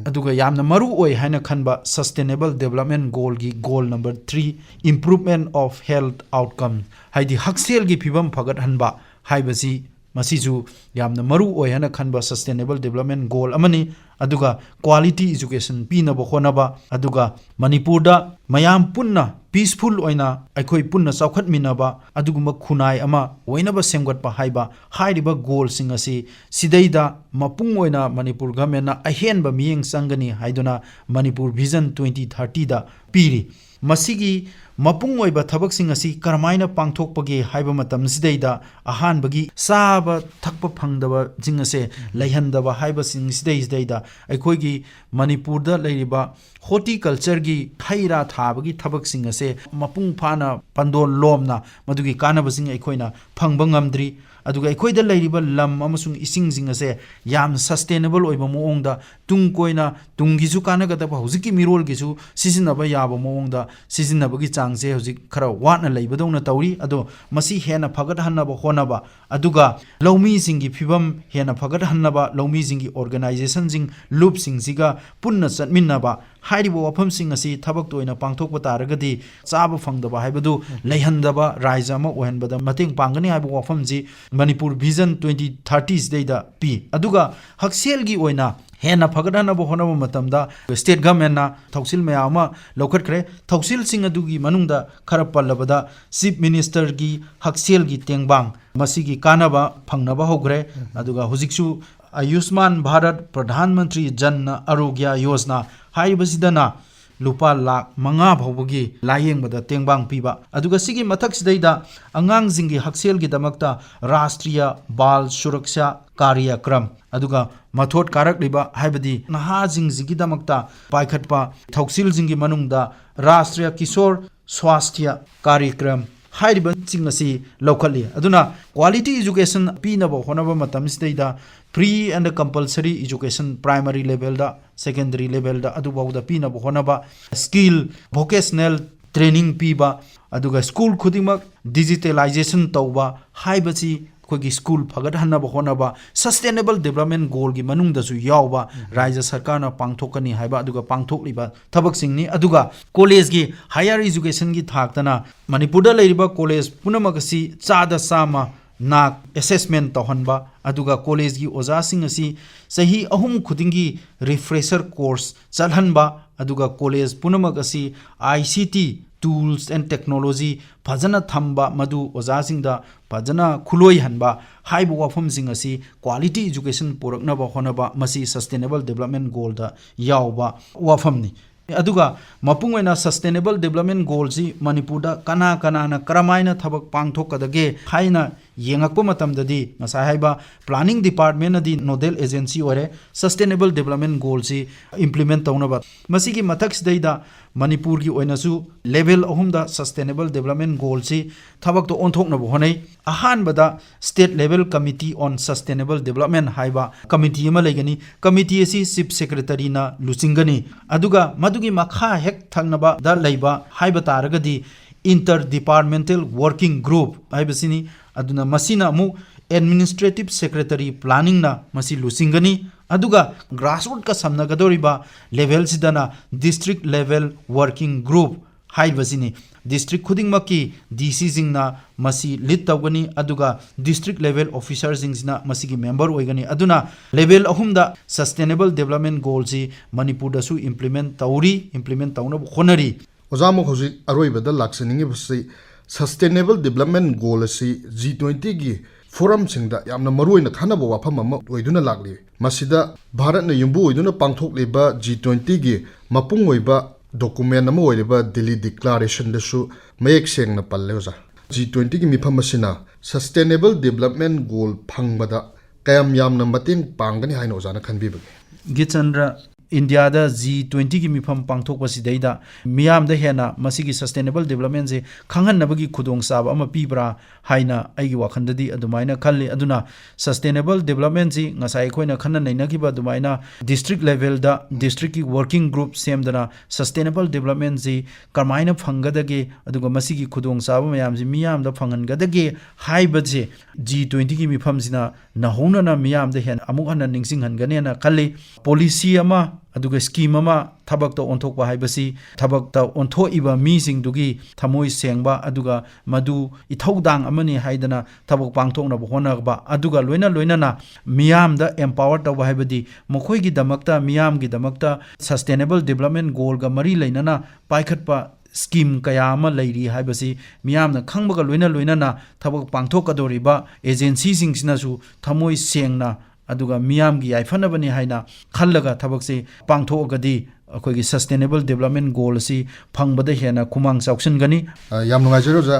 ꯑꯗꯨꯒ ꯌꯥꯝꯅ ꯃꯔꯨ ꯑꯣꯏ ꯍꯥꯏꯅ ꯈꯟꯕ Sustainable Development Goalꯒꯤ goal number three, Improvement of Health Outcome, ꯍꯥꯏꯗꯤ ꯍꯛꯁꯦꯜꯒꯤ ꯐꯤꯕꯝ ꯐꯒꯠꯍꯟꯕ ꯍꯥꯏꯕꯁꯤ ꯃꯁꯤꯁꯨ ꯌꯥꯝꯅ ꯃꯔꯨ ꯑꯣꯏ ꯍꯥꯏꯅ ꯈꯟꯕ Sustainable Development Goal ꯑꯃꯅꯤ꯫ ꯑꯗꯨꯒ quality education ꯄꯤꯅꯕ ꯍꯣꯠꯅꯕ, ꯑꯗꯨꯒ ꯃꯅꯤꯄꯨꯔꯗ ꯃꯌꯥꯝ ꯄꯨꯟꯅ peaceful ꯑꯣꯏꯅ ꯑꯩꯈꯣꯏ ꯄꯨꯟꯅ ꯆꯥꯎꯈꯠꯃꯤꯟꯅꯕ ꯑꯗꯨꯒꯨꯝꯕ ꯈꯨꯟꯅꯥꯏ ꯑꯃ ꯑꯣꯏꯅꯕ ꯁꯦꯝꯒꯠꯄ ꯍꯥꯏꯕ ꯍꯥꯏꯔꯤꯕ goalꯁꯤꯡ ꯑꯁꯤ ꯁꯤꯗꯩꯗ ꯃꯄꯨꯡ ꯑꯣꯏꯅ ꯃꯅꯤꯄꯨꯔ governmentꯅ ꯑꯍꯦꯟꯕ ꯃꯤꯠꯌꯦꯡ ꯆꯪꯒꯅꯤ ꯍꯥꯏꯗꯨꯅ Manipur Vision twenty thirtyꯗ ꯄꯤꯔꯤ꯫ ꯃꯁꯤꯒꯤ ꯃꯄꯨꯡ ꯑꯣꯏꯕ ꯊꯕꯛꯁꯤꯡ ꯑꯁꯤ ꯀꯔꯝꯍꯥꯏꯅ ꯄꯥꯡꯊꯣꯛꯄꯒꯦ ꯍꯥꯏꯕ ꯃꯇꯝꯁꯤꯗꯩꯗ ꯑꯍꯥꯟꯕꯒꯤ ꯆꯥꯕ ꯊꯛꯄ ꯐꯪꯗꯕꯁꯤꯡ ꯑꯁꯦ ꯂꯩꯍꯟꯗꯕ ꯍꯥꯏꯕꯁꯤꯡ ꯁꯤꯗꯩꯁꯤꯗꯩꯗ ꯑꯩꯈꯣꯏꯒꯤ ꯃꯅꯤꯄꯨꯔꯗ ꯂꯩꯔꯤꯕ horticultureꯒꯤ ꯍꯩ ꯔꯥ ꯊꯥꯕꯒꯤ ꯊꯕꯛꯁꯤꯡ ꯑꯁꯦ ꯃꯄꯨꯡ ꯐꯥꯅ ꯄꯥꯟꯗꯣꯟ ꯂꯣꯝꯅ ꯃꯗꯨꯒꯤ ꯀꯥꯟꯅꯕꯁꯤꯡ ꯑꯩꯈꯣꯏꯅ ꯐꯪꯕ ꯉꯝꯗ꯭ꯔꯤ꯫ ꯑꯗꯨꯒ ꯑꯩꯈꯣꯏꯗ ꯂꯩꯔꯤꯕ ꯂꯝ ꯑꯃꯁꯨꯡ ꯏꯁꯤꯡꯁꯤꯡ ꯑꯁꯦ ꯌꯥꯝ sustainable ꯑꯣꯏꯕ ꯃꯑꯣꯡꯗ, ꯇꯨꯡ ꯀꯣꯏꯅ, ꯇꯨꯡꯒꯤꯁꯨ ꯀꯥꯟꯅꯒꯗꯕ, ꯍꯧꯖꯤꯛꯀꯤ ꯃꯤꯔꯣꯜꯒꯤꯁꯨ ꯁꯤꯖꯤꯟꯅꯕ ꯌꯥꯕ ꯃꯑꯣꯡꯗ ꯁꯤꯖꯤꯟꯅꯕꯒꯤ ꯆꯥꯡꯁꯦ ꯍꯧꯖꯤꯛ ꯈꯔ ꯋꯥꯠꯅ ꯂꯩꯕꯗꯧꯅ ꯇꯧꯔꯤ꯫ ꯑꯗꯣ ꯃꯁꯤ ꯍꯦꯟꯅ ꯐꯒꯠꯍꯟꯅꯕ ꯍꯣꯠꯅꯕ, ꯑꯗꯨꯒ ꯂꯧꯃꯤꯁꯤꯡꯒꯤ ꯐꯤꯕꯝ ꯍꯦꯟꯅ ꯐꯒꯠꯍꯟꯅꯕ, ꯂꯧꯃꯤꯁꯤꯡꯒꯤ organizationꯁꯤꯡ, ꯂꯨꯞꯁꯤꯡꯁꯤꯒ ꯄꯨꯟꯅ ꯆꯠꯃꯤꯟꯅꯕ, ꯍꯥꯏꯔꯤꯕ ꯋꯥꯐꯝꯁꯤꯡ ꯑꯁꯤ ꯊꯕꯛꯇ ꯑꯣꯏꯅ ꯄꯥꯡꯊꯣꯛꯄ ꯇꯥꯔꯒꯗꯤ ꯆꯥꯕ ꯐꯪꯗꯕ ꯍꯥꯏꯕꯗꯨ ꯂꯩꯍꯟꯗꯕ ꯔꯥꯏꯖ ꯑꯃ ꯑꯣꯏꯍꯟꯕꯗ ꯃꯇꯦꯡ ꯄꯥꯡꯒꯅꯤ ꯍꯥꯏꯕ ꯋꯥꯐꯝꯁꯤ ꯃꯅꯤꯄꯨꯔ Vision twenty thirtyꯁꯤꯗꯩꯗ ꯄꯤ꯫ ꯑꯗꯨꯒ ꯍꯛꯁꯦꯜꯒꯤ ꯑꯣꯏꯅ ꯍꯦꯟꯅ ꯐꯒꯠꯍꯟꯅꯕ ꯍꯣꯠꯅꯕ ꯃꯇꯝꯗ state governmentꯅ ꯊꯧꯁꯤꯜ ꯃꯌꯥꯝ ꯑꯃ ꯂꯧꯈꯠꯈ꯭ꯔꯦ꯫ ꯊꯧꯁꯤꯜꯁꯤꯡ ꯑꯗꯨꯒꯤ ꯃꯅꯨꯡꯗ ꯈꯔ ꯄꯜꯂꯕꯗ Chief Ministerꯒꯤ ꯍꯛꯁꯦꯜꯒꯤ ꯇꯦꯡꯕꯥꯡ ꯃꯁꯤꯒꯤ ꯀꯥꯟꯅꯕ ꯐꯪꯅꯕ ꯍꯧꯈ꯭ꯔꯦ꯫ ꯑꯗꯨꯒ ꯍꯧꯖꯤꯛꯁꯨ ꯑꯌꯨꯁꯃꯥꯟ ꯚꯥꯔꯠ, ꯄ꯭ꯔꯙꯥꯟ ꯃꯟꯇ꯭ꯔꯤ ꯖꯟ ꯑꯔꯣꯒ꯭ꯌ ꯌꯣꯖꯅꯥ ꯍꯥꯏꯔꯤꯕꯁꯤꯗꯅ ꯂꯨꯄꯥ ꯂꯥꯈ ꯃꯉꯥ ꯐꯥꯎꯕꯒꯤ ꯂꯥꯌꯦꯡꯕꯗ ꯇꯦꯡꯕꯥꯡ ꯄꯤꯕ꯫ ꯑꯗꯨꯒ ꯁꯤꯒꯤ ꯃꯊꯛꯁꯤꯗꯩꯗ ꯑꯉꯥꯡꯁꯤꯡꯒꯤ ꯍꯛꯁꯦꯜꯒꯤꯗꯃꯛꯇ ꯔꯥꯁꯇ꯭ꯔꯤꯌ ꯕꯥꯜ ꯁꯨꯔꯛꯁꯥ ꯀꯥꯔꯌꯀ꯭ꯔꯝ, ꯑꯗꯨꯒ ꯃꯊꯣꯠ ꯀꯥꯔꯛꯂꯤꯕ, ꯍꯥꯏꯕꯗꯤ ꯅꯍꯥꯁꯤꯡꯁꯤꯒꯤꯗꯃꯛꯇ ꯄꯥꯏꯈꯠꯄ ꯊꯧꯁꯤꯜꯁꯤꯡꯒꯤ ꯃꯅꯨꯡꯗ ꯔꯥꯁꯇ꯭ꯔꯤꯌ ꯀꯤꯁꯣꯔ ꯁ꯭ꯋꯥꯁꯊ꯭ꯌ ꯀꯥꯔꯌꯀ꯭ꯔꯝ ꯍꯥꯏꯔꯤꯕꯁꯤꯡ ꯑꯁꯤ ꯂꯧꯈꯠꯂꯤ꯫ ꯑꯗꯨꯅ quality education ꯄꯤꯅꯕ ꯍꯣꯠꯅꯕ ꯃꯇꯝꯁꯤꯗꯩꯗ pre and compulsory education, primary levelꯗ, secondary levelꯗ, ꯑꯗꯨꯐꯥꯎꯗ ꯄꯤꯅꯕ ꯍꯣꯠꯅꯕ, skill, vocational training ꯄꯤꯕ, ꯑꯗꯨꯒ ꯁ꯭ꯀꯨꯜ ꯈꯨꯗꯤꯡꯃꯛ digitalization ꯇꯧꯕ ꯍꯥꯏꯕꯁꯤ ꯑꯩꯈꯣꯏꯒꯤ ꯁ꯭ꯀꯨꯜ ꯐꯒꯠꯍꯟꯅꯕ ꯍꯣꯠꯅꯕ, sustainable development goalꯒꯤ ꯃꯅꯨꯡꯗꯁꯨ ꯌꯥꯎꯕ ꯔꯥꯏꯖ ꯁꯔꯀꯥꯔꯅ ꯄꯥꯡꯊꯣꯛꯀꯅꯤ ꯍꯥꯏꯕ, ꯑꯗꯨꯒ ꯄꯥꯡꯊꯣꯛꯂꯤꯕ ꯊꯕꯛꯁꯤꯡꯅꯤ꯫ ꯑꯗꯨꯒ ꯀꯣꯂꯦꯖꯀꯤ, higher educationꯒꯤ ꯊꯥꯛꯇꯅ ꯃꯅꯤꯄꯨꯔꯗ ꯂꯩꯔꯤꯕ ꯀꯣꯂꯦꯖ ꯄꯨꯝꯅꯃꯛ ꯑꯁꯤ ꯆꯥꯗ ꯆꯥꯝꯃ ꯅꯥꯛ assessment ꯇꯧꯍꯟꯕ, ꯑꯗꯨꯒ ꯀꯣꯂꯦꯖꯀꯤ ꯑꯣꯖꯥꯁꯤꯡ ꯑꯁꯤ ꯆꯍꯤ ꯑꯍꯨꯝ ꯈꯨꯗꯤꯡꯒꯤ refresher course ꯆꯠꯍꯟꯕ, ꯑꯗꯨꯒ ꯀꯣꯂꯦꯖ ꯄꯨꯝꯅꯃꯛ ꯑꯁꯤ ICT tools and technology ꯐꯖꯅ ꯊꯝꯕ, ꯃꯗꯨ ꯑꯣꯖꯥꯁꯤꯡꯗ ꯐꯖꯅ ꯈꯨꯂꯣꯏꯍꯟꯕ ꯍꯥꯏꯕ ꯋꯥꯐꯝꯁꯤꯡ ꯑꯁꯤ quality education ꯄꯨꯔꯛꯅꯕ ꯍꯣꯠꯅꯕ, ꯃꯁꯤ sustainable development goalꯗ ꯌꯥꯎꯕ ꯋꯥꯐꯝꯅꯤ꯫ ꯑꯗꯨꯒ ꯃꯄꯨꯡ ꯑꯣꯏꯅ sustainable development goalꯁꯤ ꯃꯅꯤꯄꯨꯔꯗ ꯀꯅꯥ ꯀꯅꯥꯅ ꯀꯔꯝꯍꯥꯏꯅ ꯊꯕꯛ ꯄꯥꯡꯊꯣꯛꯀꯗꯒꯦ ꯍꯥꯏꯅ ꯌꯦꯡꯉꯛꯄ ꯃꯇꯝꯗꯗꯤ ꯉꯁꯥꯏ ꯍꯥꯏꯕ planning departmentꯅꯗꯤ nodal agency ꯑꯣꯏꯔꯦ sustainable development goalꯁꯤ implement ꯇꯧꯅꯕ꯫ ꯃꯁꯤꯒꯤ ꯃꯊꯛꯁꯤꯗꯩꯗ ꯃꯅꯤꯄꯨꯔꯒꯤ ꯑꯣꯏꯅꯁꯨ level ꯑꯍꯨꯝꯗ sustainable development goalꯁꯤ ꯊꯕꯛꯇ ꯑꯣꯟꯊꯣꯛꯅꯕ ꯍꯣꯠꯅꯩ꯫ ꯑꯍꯥꯟꯕꯗ State Level Committee on Sustainable Development ꯍꯥꯏꯕ committee ꯑꯃ ꯂꯩꯒꯅꯤ꯫ Committee ꯑꯁꯤ Chief Secretaryꯅ ꯂꯨꯆꯤꯡꯒꯅꯤ꯫ ꯑꯗꯨꯒ ꯃꯗꯨꯒꯤ ꯃꯈꯥ ꯍꯦꯛ ꯊꯪꯅꯕꯗ ꯂꯩꯕ ꯍꯥꯏꯕ ꯇꯥꯔꯒꯗꯤ Inter Departmental Working Group ꯍꯥꯏꯕꯁꯤꯅꯤ꯫ ꯑꯗꯨꯅ ꯃꯁꯤꯅ ꯑꯃꯨꯛ Administrative Secretary Planningꯅ ꯃꯁꯤ ꯂꯨꯆꯤꯡꯒꯅꯤ꯫ ꯑꯗꯨꯒ grassrootꯀ ꯁꯝꯅꯒꯗꯧꯔꯤꯕ levelꯁꯤꯗꯅ District Level Working Group ꯍꯥꯏꯔꯤꯕꯁꯤꯅꯤ꯫ District ꯈꯨꯗꯤꯡꯃꯛꯀꯤ DCꯁꯤꯡꯅ ꯃꯁꯤ lead ꯇꯧꯒꯅꯤ, ꯑꯗꯨꯒ District Level Officerꯁꯤꯡꯁꯤꯅ ꯃꯁꯤꯒꯤ member ꯑꯣꯏꯒꯅꯤ꯫ ꯑꯗꯨꯅ level ꯑꯍꯨꯝꯗ sustainable development goalꯁꯤ ꯃꯅꯤꯄꯨꯔꯗꯁꯨ implement ꯇꯧꯔꯤ, implement ꯇꯧꯅꯕ ꯍꯣꯠꯅꯔꯤ꯫ ꯑꯣꯖꯥ, ꯑꯃꯨꯛ ꯍꯧꯖꯤꯛ ꯑꯔꯣꯏꯕꯗ ꯂꯥꯛꯆꯅꯤꯡꯉꯤꯕꯁꯤ sustainable development goal ꯑꯁꯤ G twentyꯒꯤ forumꯁꯤꯡꯗ ꯌꯥꯝꯅ ꯃꯔꯨꯑꯣꯏꯅ ꯈꯟꯅꯕ ꯋꯥꯐꯝ ꯑꯃ ꯑꯣꯏꯗꯨꯅ ꯂꯥꯛꯂꯤ꯫ ꯃꯁꯤꯗ ꯚꯥꯔꯠꯅ ꯌꯨꯝꯕꯨ ꯑꯣꯏꯗꯨꯅ ꯄꯥꯡꯊꯣꯛꯂꯤꯕ G twentyꯒꯤ ꯃꯄꯨꯡ ꯑꯣꯏꯕ document ꯑꯃ ꯑꯣꯏꯔꯤꯕ Delhi Declarationꯗꯁꯨ ꯃꯌꯦꯛ ꯁꯦꯡꯅ ꯄꯜꯂꯦ ꯑꯣꯖꯥ꯫ G twentyꯒꯤ ꯃꯤꯐꯝ ꯑꯁꯤꯅ sustainable development goal ꯐꯪꯕꯗ ꯀꯌꯥꯝ ꯌꯥꯝꯅ ꯃꯇꯦꯡ ꯄꯥꯡꯒꯅꯤ ꯍꯥꯏꯅ ꯑꯣꯖꯥꯅ ꯈꯟꯕꯤꯕꯒꯦ? ꯒꯤꯆꯟꯗ꯭ꯔ, ꯏꯟꯗꯤꯌꯥꯗ G twentyꯒꯤ ꯃꯤꯐꯝ ꯄꯥꯡꯊꯣꯛꯄꯁꯤꯗꯩꯗ ꯃꯤꯌꯥꯝꯗ ꯍꯦꯟꯅ ꯃꯁꯤꯒꯤ sustainable developmentꯁꯦ ꯈꯪꯍꯟꯅꯕꯒꯤ ꯈꯨꯗꯣꯡꯆꯥꯕ ꯑꯃ ꯄꯤꯕ꯭ꯔꯥ ꯍꯥꯏꯅ ꯑꯩꯒꯤ ꯋꯥꯈꯜꯗꯗꯤ ꯑꯗꯨꯃꯥꯏꯅ ꯈꯜꯂꯤ꯫ ꯑꯗꯨꯅ sustainable developmentꯁꯤ ꯉꯁꯥꯏ ꯑꯩꯈꯣꯏꯅ ꯈꯟꯅ ꯅꯩꯅꯈꯤꯕ ꯑꯗꯨꯃꯥꯏꯅ district levelꯗ districtꯀꯤ working group ꯁꯦꯝꯗꯅ sustainable developmentꯁꯤ ꯀꯔꯝꯍꯥꯏꯅ ꯐꯪꯒꯗꯒꯦ, ꯑꯗꯨꯒ ꯃꯁꯤꯒꯤ ꯈꯨꯗꯣꯡꯆꯥꯕ ꯃꯌꯥꯝꯁꯤ ꯃꯤꯌꯥꯝꯗ ꯐꯪꯍꯟꯒꯗꯒꯦ ꯍꯥꯏꯕꯁꯦ G twentyꯒꯤ ꯃꯤꯐꯝꯁꯤꯅ ꯅꯧꯍꯧꯅꯅ ꯃꯤꯌꯥꯝꯗ ꯍꯦꯟꯅ ꯑꯃꯨꯛ ꯍꯟꯅ ꯅꯤꯡꯁꯤꯡꯍꯟꯒꯅꯦꯅ ꯈꯜꯂꯤ꯫ Policy ꯑꯃ ꯑꯗꯨꯒ scheme ꯑꯃ ꯊꯕꯛꯇ ꯑꯣꯟꯊꯣꯛꯄ ꯍꯥꯏꯕꯁꯤ ꯊꯕꯛꯇ ꯑꯣꯟꯊꯣꯛꯏꯕ ꯃꯤꯁꯤꯡꯗꯨꯒꯤ ꯊꯃꯣꯏ ꯁꯦꯡꯕ, ꯑꯗꯨꯒ ꯃꯗꯨ ꯏꯊꯧꯗꯥꯡ ꯑꯃꯅꯤ ꯍꯥꯏꯗꯅ ꯊꯕꯛ ꯄꯥꯡꯊꯣꯛꯅꯕ ꯍꯣꯠꯅꯕ, ꯑꯗꯨꯒ ꯂꯣꯏꯅ ꯂꯣꯏꯅꯅ ꯃꯤꯌꯥꯝꯗ empower ꯇꯧꯕ, ꯍꯥꯏꯕꯗꯤ ꯃꯈꯣꯏꯒꯤꯗꯃꯛꯇ, ꯃꯤꯌꯥꯝꯒꯤꯗꯃꯛꯇ sustainable development goalꯒ ꯃꯔꯤ ꯂꯩꯅꯅ ꯄꯥꯏꯈꯠꯄ scheme ꯀꯌꯥ ꯑꯃ ꯂꯩꯔꯤ ꯍꯥꯏꯕꯁꯤ ꯃꯤꯌꯥꯝꯅ ꯈꯪꯕꯒ ꯂꯣꯏꯅ ꯂꯣꯏꯅꯅ ꯊꯕꯛ ꯄꯥꯡꯊꯣꯛꯀꯗꯧꯔꯤꯕ agencyꯁꯤꯡꯁꯤꯅꯁꯨ ꯊꯃꯣꯏ ꯁꯦꯡꯅ ꯑꯗꯨꯒ ꯃꯤꯌꯥꯝꯒꯤ ꯌꯥꯏꯐꯅꯕꯅꯤ ꯍꯥꯏꯅ ꯈꯜꯂꯒ ꯊꯕꯛꯁꯤ ꯄꯥꯡꯊꯣꯛꯑꯒꯗꯤ ꯑꯩꯈꯣꯏꯒꯤ sustainable development goal ꯑꯁꯤ ꯐꯪꯕꯗ ꯍꯦꯟꯅ ꯈꯨꯃꯥꯡ ꯆꯥꯎꯁꯤꯟꯒꯅꯤ꯫ ꯑ, ꯌꯥꯝ ꯅꯨꯡꯉꯥꯏꯖꯔꯦ ꯑꯣꯖꯥ꯫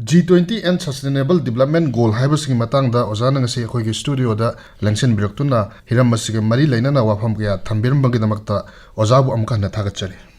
G twenty and sustainable development goal ꯍꯥꯏꯕꯁꯤꯒꯤ ꯃꯇꯥꯡꯗ ꯑꯣꯖꯥꯅ ꯉꯁꯤ ꯑꯩꯈꯣꯏꯒꯤ studioꯗ ꯂꯦꯡꯁꯤꯟꯕꯤꯔꯛꯇꯨꯅ ꯍꯤꯔꯝ ꯑꯁꯤꯒ ꯃꯔꯤ ꯂꯩꯅꯅ ꯋꯥꯐꯝ ꯀꯌꯥ ꯊꯝꯕꯤꯔꯝꯕꯒꯤꯗꯃꯛꯇ ꯑꯣꯖꯥꯕꯨ ꯑꯃꯨꯛ ꯍꯟꯅ ꯊꯥꯒꯠꯆꯔꯤ꯫